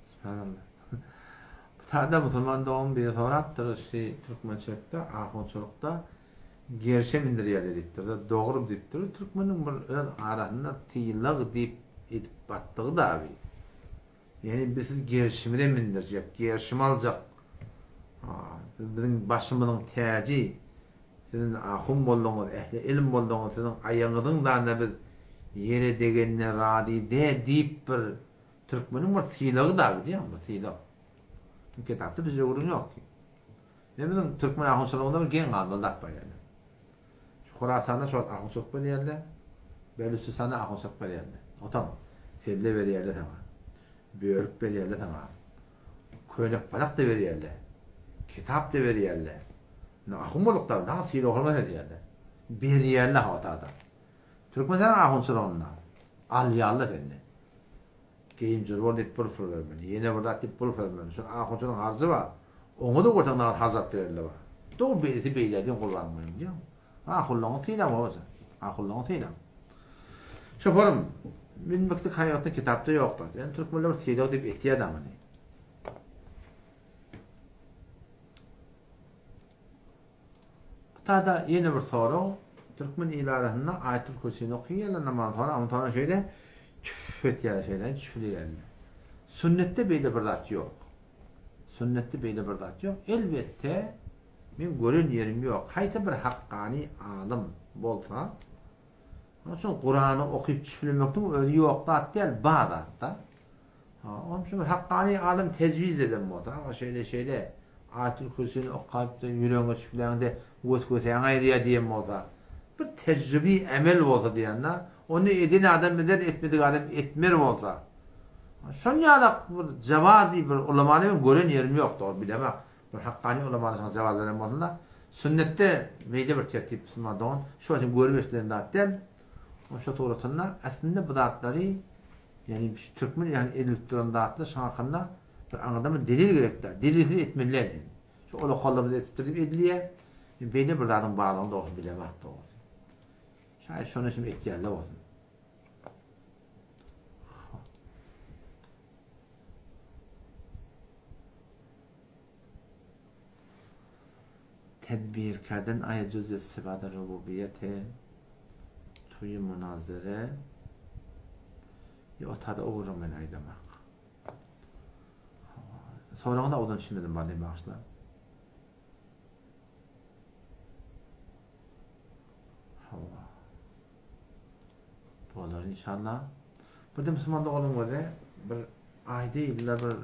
Subhanallah. Bu taýda musulman dogan biri sorapdyr, şu türkmençilikde, ahunçylykda gerşe mindirýärler diýipdir-de, dogry diýipdir. Türkmeniň bir öz arasynda sylag diýip edip batdygy da bi. Ýagny biz sizi gerşimize mindirjek, gerşim aljak. Siz biziň başymyzyň täji. Siz indi ahun bolduňyz, ähli ilim bolduňyz, siziň aýagyňyzyň danda biz ýere degenine razy däl diýip bir türkmeniň bir sylagy da diýýän bir sylag. Bu kitapda bizde gürrüň ýok ki. Ýa biziň türkmen ahunçylygynda bir geň galmaly zat bar ýaly. Şu Horasanda şu wagt ahunçylyk berýärler. Belüçistanda ahunçylyk berýärler. Otam selle berýärler saňa. Börük berýärler saňa. Köýnek balak-da berýärler. Kitap-da berýärler. Indi ahun bolduk-da, naňa sylag-hormat edýärler. Berýärler hawa-da. Türkmenistanyň ahunçylygynda alýarlar senden. Geýim jür bol diýip bir pul bermeli. Ýene bir zat diýip pul bermeli. Şol ahunçynyň harjy bar. Oňa-da görseň nagt harç alyp bererler bar. Dogry beýlesi beýle diýen gurbanyň boýun diýen. Ahunlaryňy sylaň babajan. Ahunlaryňy sylaň. Şoparym, bilmeklik haýygatda kitapda ýok zat. Ýöne türkmenler bir sylag diýip etýär-dä muny. Bu taýda ýene bir sorag, türkmen il arasynda Aýatul Kürsini okaýarlar namazdan soňra, ondan soňra şeýle tüf etýärler şeýle tüfleýärler. Sünnetde beýle bir zat ýok. Sünnetde beýle bir zat ýok. Elbetde men gören ýerim ýok. Haýsy bir hakkany alym bolsa, onuň üçin Kurany okyp tüflemekligiň özi ýok zat däl, bar zat-da. Onuň üçin bir hakkany alym tejwiz eden bolsa, aga şeýle-şeýle Aýatul Kürsini okap ýüregiňe çüfläňde weswesäňi aýyrýar diýen bolsa, bir tejribi emel bolsa diýende, ony eden adam eder, etmedik adam etmer bolsa, şon ýalak bir jawazy bir ulamany men gören ýerim ýok, dogry bilemok, bir hakkany ulamany şoňa jawaz beren bolsun-da, sünnetde beýle bir tertip musulman dogan şu wagt görüp eşidilen zat däl. Şo suratynda aslynda bu zatlary Ýagny şu türkmen ýagny edilip duran zatlar şoň hakynda bir aňyrdan bir delil gerekdä. Delilsiz etmeli däl ýagny. Şu ol okallarymyz edipdir diýip edilýär. Men beýle bir zadyň barlygyny dogrusy bilemok dogrusy. Şaýat şony üçin etýärler bolsun. Tedbir kerden aýa jüz istifade rububiyeti tuýy munazere. Ýok, otada o gürrüň men aýdamak. Soragyna odan düşünmedim bany bagyşla. Hawa. Bolar inşallah. Bir de musulman doganlaryň özi bir aýda ýylda bir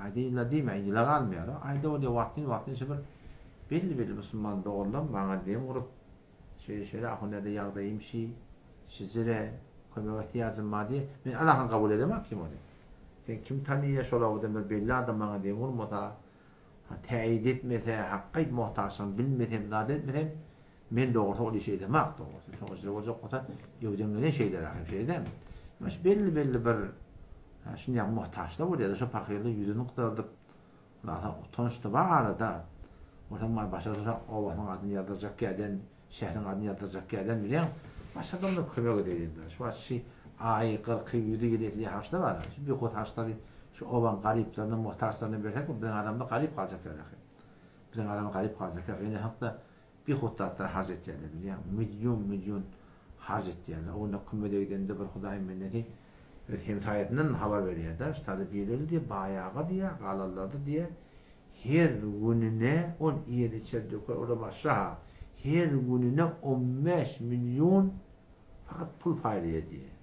aýda ýylda diýme, ýyla galmaýar. Aýda bolýar wagtyn wagtyn şu bir belli belli musulman doganlar maňa dem urup şeýle şeýle ahunerde ýagdaýym şi, şijire kömek ähtiýajym bar diýip, men alahan kabul edemok kim ony. Sen kim tanyýa şol obadan bir belli adam maňa dem urmasa, täýit etmese, hakgaýt muhtaçlygyny bilmesem, zat etmesem, Men dogrusy ol işi edemak dogrusy. Şoň üçin boljak bolsa ýewden gelen şeýler ahim şeýdem. Ýa şu belli belli bir şunýa muhtaçlar bolýar şo pahyrlar ýüzüni gyzardyp hulasa utanç-da bar arada. Bolsa maňa başarsa şo obasynyň adyny ýazdyrjak ýerden, şäheriň adyny ýazdyrjak ýerden bilýäň. Başardygymdan kömek edeýin. Şu wagt şi aýy, gyrky, ýüzi ýyly edilýän harçlar bar. Şu bihut harçlary şu obaň garyplaryna, muhtaçlaryna bersek biziň adamlar garyp galjak ýer ahim. Biziň adamlar garyp galjak ýer. Ýöne hakda Bihut zatlara harç etýärler bilýäňmi? Million-million harç etýärler. O günde kümmede gidende bir Hudaýyň bendesi öz hemsaýasyndan habar berýär-de, şu taýda biri öldi diýýär, baý aga diýýär, galanlarda diýýär, her gününe ol iýer-içer döker, olar başga-ha, her gününe on 5 million fakat pul paýlaýar diýýär.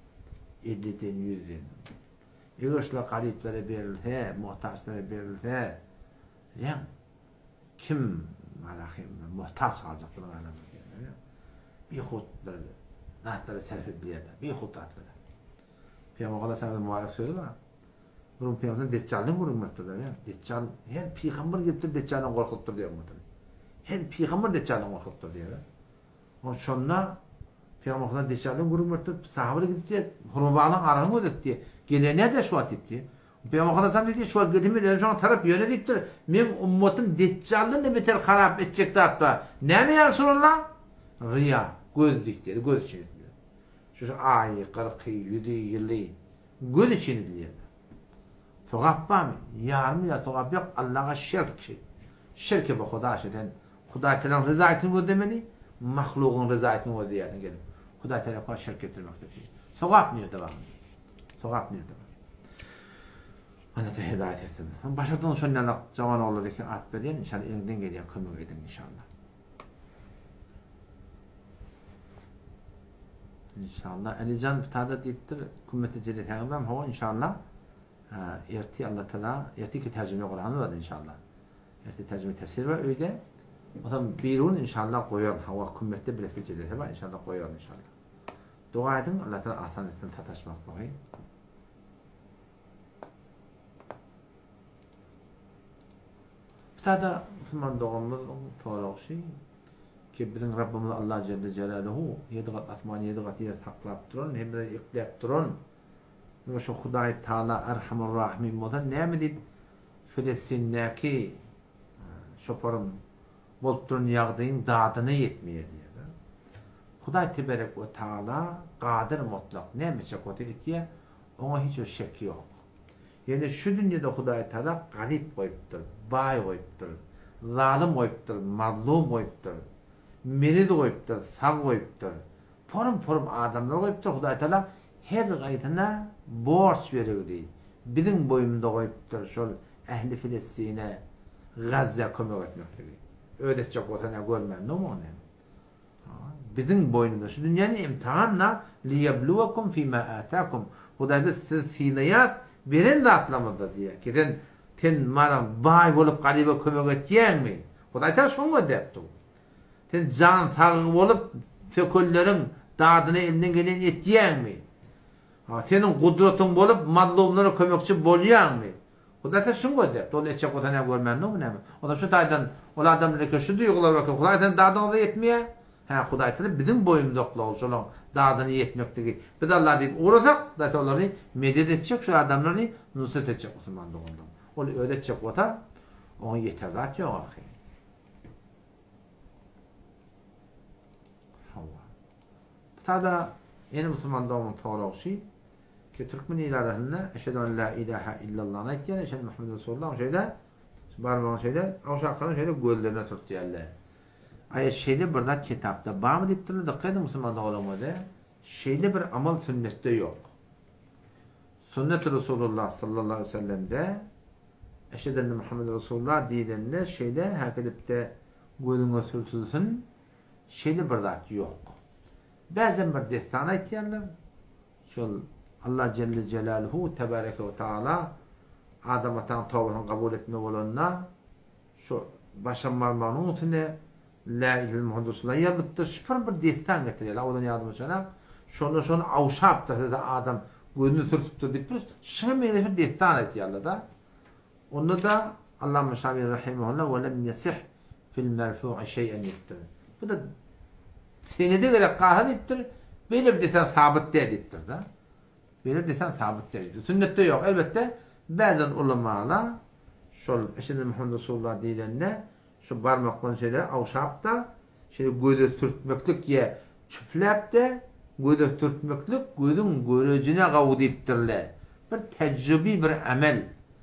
Elliden, ýüzden. Eger şular garyplara berilse, muhtaçlara berilse, bilýäňmi? Kim Malahym muhtaç galjak biziň aramyzda diýýärler. Bihut bir zatlara sarf edilýär-de, bihut zatlara. Pygamber Aleyhisselam'ın mübarek sözi bar. Bir gün Pygamber Deccaldan gürrüň beripdirler. Ýa. Deccal her pygamber gelipdir Deccaldan gorkulypdyr diýýär ümmetini. Her pygamber Deccaldan gorkulypdyr diýýär. Ol şonda Pygamber Huda Deccaldan gürrüň beripdir. Sahabalar gidip diýýär, hurma baglaryň arasyny gözetdi. Gelen näde şu wagt diýip diýýär. Pygamber Huda diýdi, şu wagt gidip men şoňa tarap ýöne diýipdir. Meň ummatym Deccaldan da beter harap etjek zat bar. Näme ýa Resulallah? Riýa, göz diýdi, göz üçin edilýär. Şu şu aýy, gyrky, ýüzi, ýyly göz üçin edilýär. Sogap barmy? Ýarym ýa sogap ýok, Allaha şirk şi. Şirki bu Huda şi sen Hudaý Tagalaň ryzaýatyny gözlemeli, mahlugyň ryzaýatyny gözleýärsiň gelip. Hudaý Tagala şirk getirmekdir şi. Sogap nirde bar? Sogap nirde bar? Allah da hidaýat etsin. Başardygyň şondan ýalak jawan ogullar eke at berýän, inşallah eliňizden gelýän kömek ediň inşallah. İnşallah. Alijan Fitada diýipdir, kümmetde jelesäňiz barmy? Hawa, inşallah. Erti Allah Teala, ertiki terjime Kurany bar inşallah. Erti terjime tefsir bar öýde. Ondan birun inşallah goýaryn. Hawa, kümmetde birlikde jelese bar, inşallah goýaryn inşallah. Dua ediň, Allah Teala asan etsin sataşmaklygy. Fitada musulman doganymyzyň soragy şi, ki biziň Rabbymyz Allah Jelle Jelaluhu ýedi gat asman, ýedi gat ýeri saklap duran, hemmeleri ekläp duran, ine şo Hudaý Taala Erhamur Rahimin bolsa näme diýip Filistindäki şoparyň bolup duran ýagdaýyň dadyna ýetmeýär diýýär-de. Hudaý Teberek we Taala Gadyr Mutlak näme etjek bolsa etýär, oňa hiç bir şek ýok. Ýöne şu dünýede Hudaý Tagala garyp goýupdyr, baý goýupdyr, zalym goýupdyr, mazlum goýupdyr, meriz goýupdyr, sag goýupdyr, porum-porum adamlar goýupdyr, Hudaý Tagala her gaýsyna borç berigli, biziň boýumyza goýupdyr şol ähli Filistine, Gazzä kömek etmekligi. Özi etjek bolsa nä görmändigmi ony? Biziň boýnumyzda şu dünýäni imtihan-da liýebluwekum fima atakum. Hudaý biz sizi synaýas beren zatlarymyzda diýýär ki sen sen mana baý bolup garyba kömek etýäňmi? Hudaý Tagala şuny gözläp dur. Sen jan sag bolup sökelleriň dadyna elinden geleni etýäňmi? Ha, seniň gudratyň bolup mazlumlara kömekçi bolýaňmy? Hudaý sen şuny gözläpdi. Ol etjek bolsa näme görmändigmi näme? Onda şu taýdan ol adamlar şu duýgular bar eken, Hudaý seniň dadyňyza ýetmeýär. Hä, Hudaý Tagala biziň boýnumyzda ol şolaň dadyna ýetmekdigi. Biz Alla diýip ugrasak, Hudaý Tagala olary medet etjek, şu adamlary nusrat etjek musulman doganlarym. Ol özi etjek bolsa, oňa ýeter zat ýok ahyry. Hawa. Bu tada ýene musulman doganyň soragy şi, ki türkmen il arasynda Eşhedü en la ilaha illallany aýtýar, Eşhedü Muhammed Resulullah şeýle barmagyny şeýle ogşakaryny şeýle gözlerine sürtýärler. Aýa şeýle bir zat kitapda barmy diýipdirler, dykgat ediň musulman doganlarymyza, şeýle bir amal sünnetde ýok. Sünnet Resulullah sallallahu aleýhi we sellemde Eşhedü enne Muhammeden Resulullah diýlende şeýle häkidipde gözüňe sürtülsin şeýle bir zat ýok. Bäzem bir dessan aýtýarlar. Şol Allah Jelle Jelaluhu Tebareke we Taala Adam ataň tobasyny kabul etme bolanda şu başam barmagynyň üstüne Lä ilahe Muhammed Resulullah ýazypdyr. Şypyr bir dessan getirýärler. Owadan ýadyma düşenok. Şonda şony awşapdyr hezreti Adam gözüni sürtüpdir diýip bir şuňa meňzeş bir dessan aýtýarlar-da. Onda-da Allama Şamil rahimehullah we lem yasih fil merfu'i şeý'en diýipdir. Bu-da senede gerek galsa diýipdir, beýle bir dessan sabyt däl diýipdir-de. Beýle bir dessan sabyt däl diýipdir. Sünnetde ýok. Elbetde, bäzan ulamalar şol Eşhedü enne Muhammed Resulullah diýlende Şu barmakdan şeýle awşap-da, şeýle göze sürtmeklik ýa çüpläp-de göze sürtmeklik gözüň görejine gawy diýipdirler. Bir tejribi bir amel.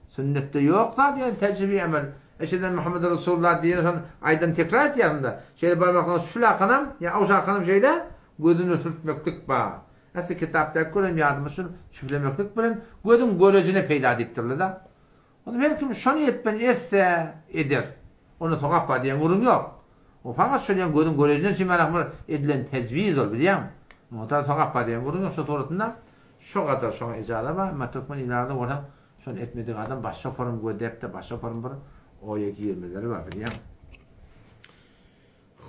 Sünnetde ýok zat ýöne tejribi amel. Eşhedü enne Muhammeden Resulullah diýen şony aýdan tekrar etýärsiň-de. Şeýle barmaklaryňy çüpläkanam ýa awşakanam şeýle gözüne sürtmeklik bar. Asly kitapdaky gören ýadyma şul çüplemeklik bilen gözüň görejine peýda diýipdirler-de. Onda her kim şo niýet bilen etse, eder. Onda sogap bar diýen gürrüň ýok. O fakat şol ýan gözüň görejinden çymarak bir edilen tejwiz ol, bilýäňmi? Onda sogap bar diýen gürrüň ýok. Şo suratynda şo gadar şoňa ijaza bar. Emma türkmen ilarynda görseň, şony etmedik adam başga form gözläp-de, başga form bir oýa girmeleri bar, bilýäňmi?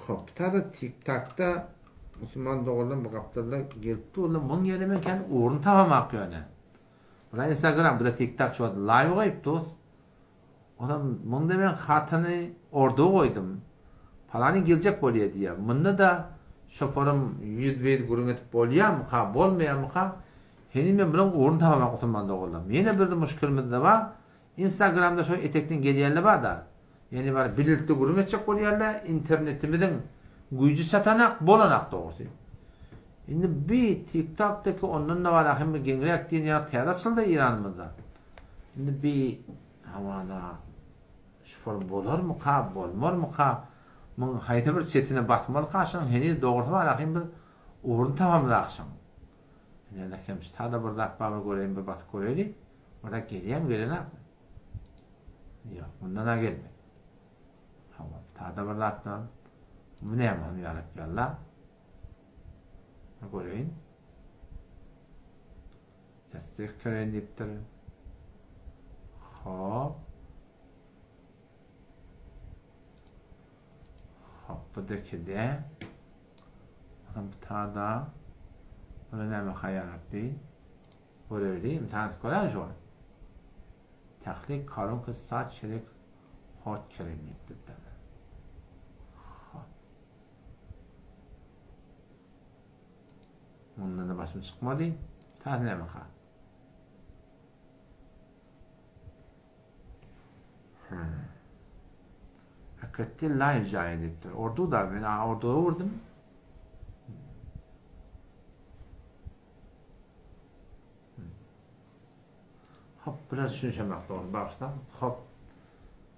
Hop, tada tik-takda musulman doganlar bu gapdalda gelip durlar. Muň ýerine men kän orun tapamak ýöne. Bula instagram buda tik tak şu wagt live goýup dos. Onam munda men hatyny orda goýdum. Palany geljek bolýa diýýä. Munda da şoparym ýüzbe ýüz gürrüň edip bolýamyka bolmaýamyka heniz men bulaň ugruny tapamak musulman doganlarym. Ýene bir muşkilimiz-de bar. Instagramda şo etekden gelýänler bar-da. Ýagny bar birlikde gürrüň etjek bolýarlar, internetimiziň güýji çatanak, bolanak dogrusy. Indi bi TikTokdaki ondan-da bar ahim bir geňräk diýen ýaly täze açyldy Eýranymyzda. Indi bi hawana şufor bolarmyka, bolmarmyka, muň haýsy bir çetine basmalyka şunuň heniz dogrusy bar ahim biz ugruny tapamyzak şuň. Indi kem ştada bir zat bar bir göreýin bir basyp göreýli. Bir zat gelýämi gelenakmy? Ýok, mundan-a gelmedi. Hawa, tada bir zatdan. Bu näme onuň ýa Rabbi Allah? Göreýin. Tasdik kireýin diýipdir. Hop. Hop, bu da kide. Ondan bu tada. Bu näme ýa Rabbi? Göreýli, imtihan edip göräýin şu wagt. Tahlik koronka saç çelik hot kerim diýipdir bir Hop. Mundan da başym çykmady. Ta näme ka? Hmm. Hakikatde live jaýy diýipdir. Ordu da men orduga vurdum. Hop, biraz düşünişemek dogry, bagyşlaň. Hop.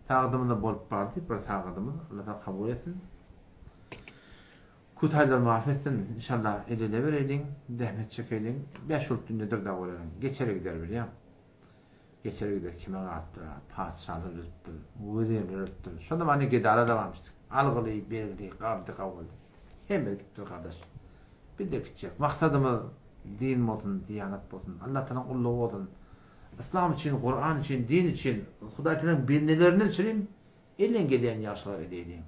Sagadymyz bolup bardy, bir sagadymyz. Allah taala kabul etsin. Kutaýlar muaf etsin. İnşallah el ele bereliň, zähmet çekeliň. Bäş bolup dünýedir da göreliň. Geçer gider bilýäň. Geçer gider kime galypdyr? Patyşalar ölüpdir, wezirler ölüpdir. Şonda many gedala da barmyşdyk. Algyly, bergili, gardy, gawuldy. Hemme gitipdir gardaş. Biz-de gitjek. Maksadymyz din bolsun, diýanat bolsun, Allatalaň gullugy bolsun. Yslam üçin, Kuran üçin, din üçin, Hudaýtalaň bendelerinden üçin elden gelýän ýagşylygy edeýliň.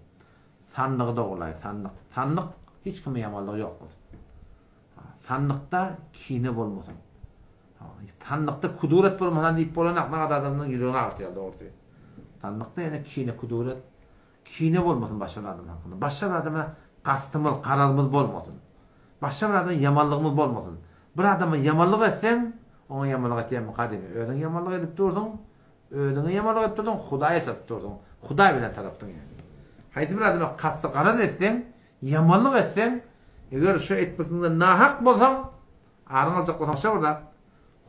Sandygy dogurlaý, sandyk. Sandyk hiç kime ýamanlygy ýok bolsun. Sandykda kine bolmasyn. Sandykda kuduret bolmasa diýip bolanak, nagat adamyň ýüregini agyrtýar dogrusy. Sandykda ýene kine, kuduret Kine bolmasyn başga bir adam hakynda. Başga bir adama gastymyz, garazymyz bolmasyn. Başga bir adama ýamanlygymyz bolmasyn. Bir adama ýamanlyk etseň, oňa ýamanlyk etýänmika diýme. Özüň ýamanlyk edip dursuň, özüňe ýamanlyk edip dursuň, Hudaýa çatyp dursuň. Hudaý bilen tarapsyň ýagny. Haýsy bir adama kasty garaz etseň, ýamanlyk etseň, eger şo etmekligiňde nahak bolsaň, aryňy aljak bolsaň şo bir zat,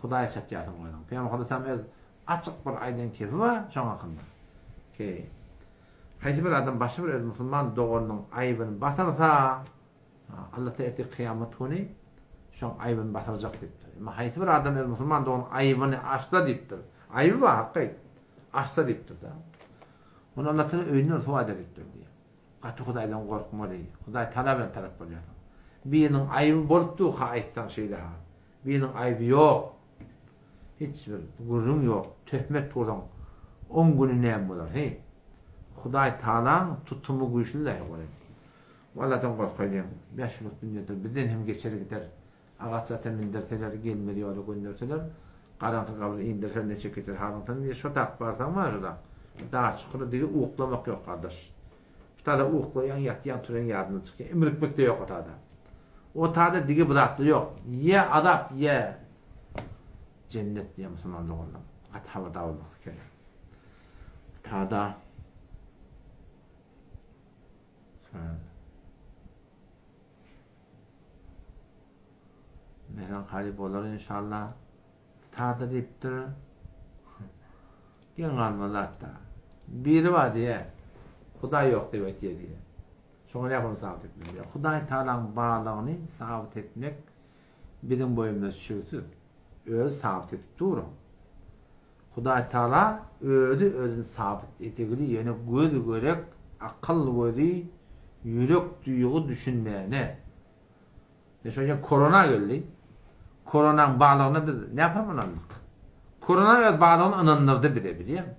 Hudaýa çatýarsyň özüň. Pygamber Aleyhisselam öz açyk bir aýdan kepi bar şoň hakynda. Ki, haýsy bir adam başga bir öz musulman doganynyň aýybyny basyrsa, Allah Taala ertir kyýamat güni. Şoň aýbyny basyrjak diýipdir. Emma haýsy bir adam öz musulman doganyň aýbyny açsa diýipdir. Aýby bar, hakyt. Açsa diýipdir-de. Ony Allah Taala öýünden ryswa eder diýipdir diýýär. Gaty Hudaýdan gorkmaly. Hudaý Taala bilen tarap bolýarsyň. Biriniň aýby bolup durka aýtsaň şeýle-ha. Biriniň aýby ýok. Hiç bir gürrüň ýok. Töhmet ursaň, oň güni näme bolar, heý? Hudaý Taalaň tutumy güýçli-dä, welin. Alladan gorkaýlyň. Bäş ýyllyk dünýedir, bizden hem geçer gider. Agaç ata mindirseler, gelmez ýola gönderseler, garaňky gabra indirseler neçe geçer halyň sen diýe şo tak barsaň bar şo tak. Dar çukura digi uklamak ýok gardaş. Bu tada uklaýaň ýatýaň turýaň ýadyňdan çykýa. Imrikmek-de ýok o tada. O tada digi bu zatlar ýok. Ýa azap ýa jennet diýýär musulman doganlar. Gaty habardar bolmak gerek. Bu tada Meren kary bolar inşallah. Sada diýipdir. Geň galma zatda. Biri bar diýe. Hudaý ýok diýip aýtýar diýe. Şoňa näme sabyt etmeli diýe. Hudaý Tagalaň barlygyny sabyt etmek biziň boýumyza düşügsiz. Özi sabyt edip dur. Hudaý Tagala özi özüni sabyt edigili ýöne göz görek, akyl gözi, ýürek duýgy düşünmäne. Ine şo ýer korona geldi. Koronaň barlygyna biz näpar ynandyk? Korona öz barlygyny ynandyrdy bize bilýäňmi?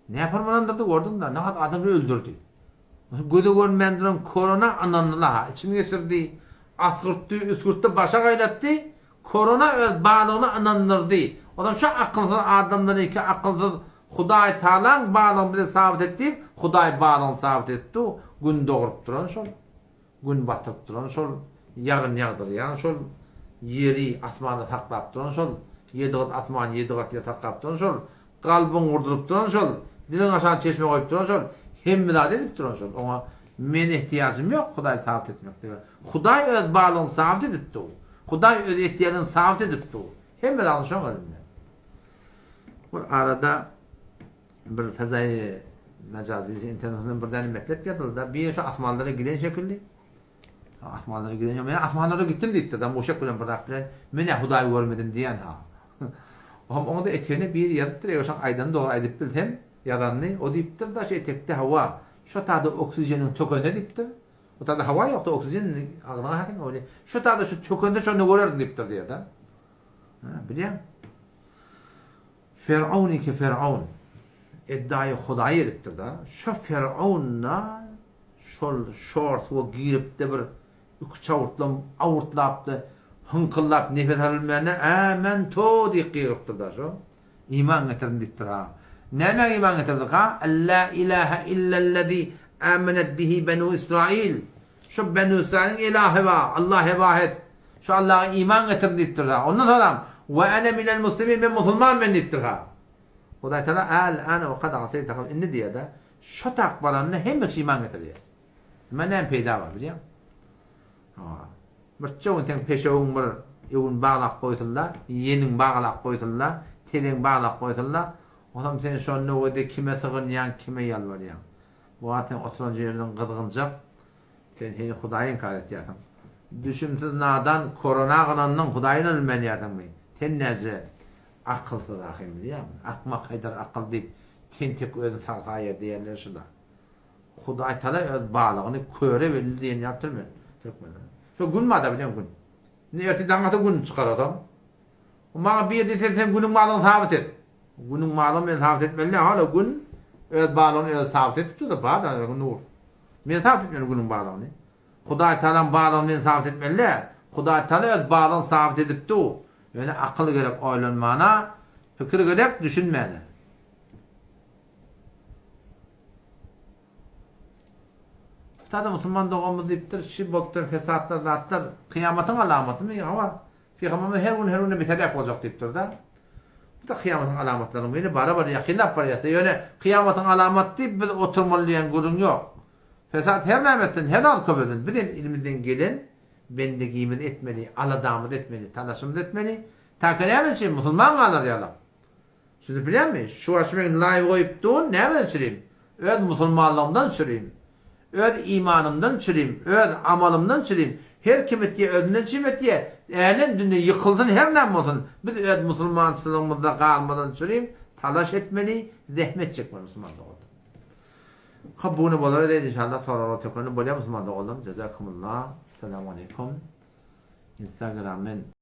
Näpar ynandyrdy gördüňmi? Nähak adamlary öldürdi. Göze görünmän duran korona ynandylar-ha. Içini geçirdi, asgyrtdy, üsgürtdi, başa gaýlatdy. Korona öz barlygyny ynandyrdy. Onam şu akylsyz adamlar iki akylsyz Hudaý Tagalaň barlygyny bize sabyt et diýip, Hudaý barlygyny sabyt etdi. Gün dogrup duran şol. Gün batyryp duran şol, ýagyn ýagdyrýan şol, ýeri asmanda saklap duran şol, ýedi gat asmany ýedi gat ýer saklap duran şol, kalbyňy urduryp duran şol, diliň aşagyna çeşme goýup duran şol, hemme zady edip duran şol. Oňa men ehtiýajym ýok Hudaýy sabyt etmeklige. Hudaý öz barlygyny sabyt edip dur. Hudaý öz etýänini sabyt edip dur. Hemme zady şoň elinde. Bir arada Bir fezaýy mejazy internetinden bir däne metlep ýazyldy-da, bir şu asmanlara giden şekilli. Asmanlara giden, men asmanlara gitdim diýipdir-de, muşek bilen bir zat bilen, men-ä Hudaýy görmedim diýen ha. Oňam oňa-da etegine biri ýazypdyr, eger şoň aýdanyny dogry aýdyp bilsem, ýazanyny, o diýipdir-de, şu etekde hawa, şo tada oksijeniň tökende diýipdir. O tada hawa ýokdy, oksijen agzyňa hakim bolýar. Şo tada şu tökende şony görerdiň diýipdir diýýär-de. Ha, bilýäň. Fer'aun ki Fer'aun eddaýy hudaýy edipdir-da. Şo Fer'aun-da şol şor suwa girip-de bir iki-üç awurtlam awurtlap-da, hyňkyldap nefes alybilmände, Ämentu diýip gygyrypdyr-da şo. Iman getirdim diýipdir-ha. Nämä iman getirdi-ha? Alla ilahe illellezi amenet bihi benu Israil. Şo benu Israiliň ilahy bar, Allahy wahyt. Şu Allaha iman getirdim diýipdir-ha. Ondan soňam, We ene minel muslimin, men musulman men diýipdir-ha. Hudaý Tagala Al ane we kad aseýte kabl, indi diýýär-de, şo tak baranda hemme kişi iman getirýär. Emma näme peýda bar bilýäňmi? Hawa. Birçe gün seň peşewiň bir öwün baglap goýsun-da, ýeniň baglap goýsun-da, tezeň baglap goýsun-da, onsoň sen şo nöwede kime sygynýaň, kime ýalbarýaň? Bu wagt sen oturan ýeriň gyzgynjak, Sen heni Hudaýy inkar etýärsiň. Düşümsiz nadan korona ynandyň Hudaýy ynanylmänýärsiňmi? Sen näce akylsyz ahym bilýäňmi? Akmak haýdar akyl diýip tentek özüni sag saýýar diýýärler şuda. Hudaý tala öz balygyny köre belli diýen ýaly türmen türkmenler. Şo gün barda bilýäň gün. Indi ertir daň ata gün çykar otam. Maňa bir diýse sen günüň balygyny sabyt et. Günüň balygyny men sabyt etmeli däl. Hala gün öz balygyny özi sabyt edip dur-da bar da nur. Men sabyt etmeli günüň barlygyny. Hudaý Tagalaň barlygyny men sabyt etmeli däl. Hudaý Tagala öz barlygyny sabyt edip dur. Ýöne akyl gerek oýlanmana, pikir gerek düşünmäne. Sada musulman doganymyz diýipdir, şi bolup duran fesatlar zatlar kyýamatyň alamatymy? Hawa, Pygamberimiz her gün her günde bir heläk boljak diýipdir-de. Bu-da kyýamatyň alamatlarynyň biri, bara-bara ýakynlap barýas. Ýöne kyýamatyň alamaty diýip biz oturmaly diýen gürrüň ýok. Fesat her näme etsin, her az köpelsin, biz hem elimizden gelen bendigimizi etmeli, aladamyzy etmeli, talaşymyzy etmeli. Taka näme üçin musulman galar ýalak. Siz bilýäňmi, şu wagt şu men live goýup durun, nämeden çürim? Öz musulmanlygymdan çürim. Öz imanymdan çürim, öz amalymdan çürim. Her kim etýä özünden çyp etýä. Älem dünýe ýykylsyn her näme bolsun. Biz öz musulmançylygymyzda galmadan çürim talaş etmeli, zähmet çekmeli musulman doganlar. Hop bu güne bolar edeýin inşallah soraglar tökende bolýar musulman doganlarym. Jazakumullah. Esselamu aleýkum. Instagram men.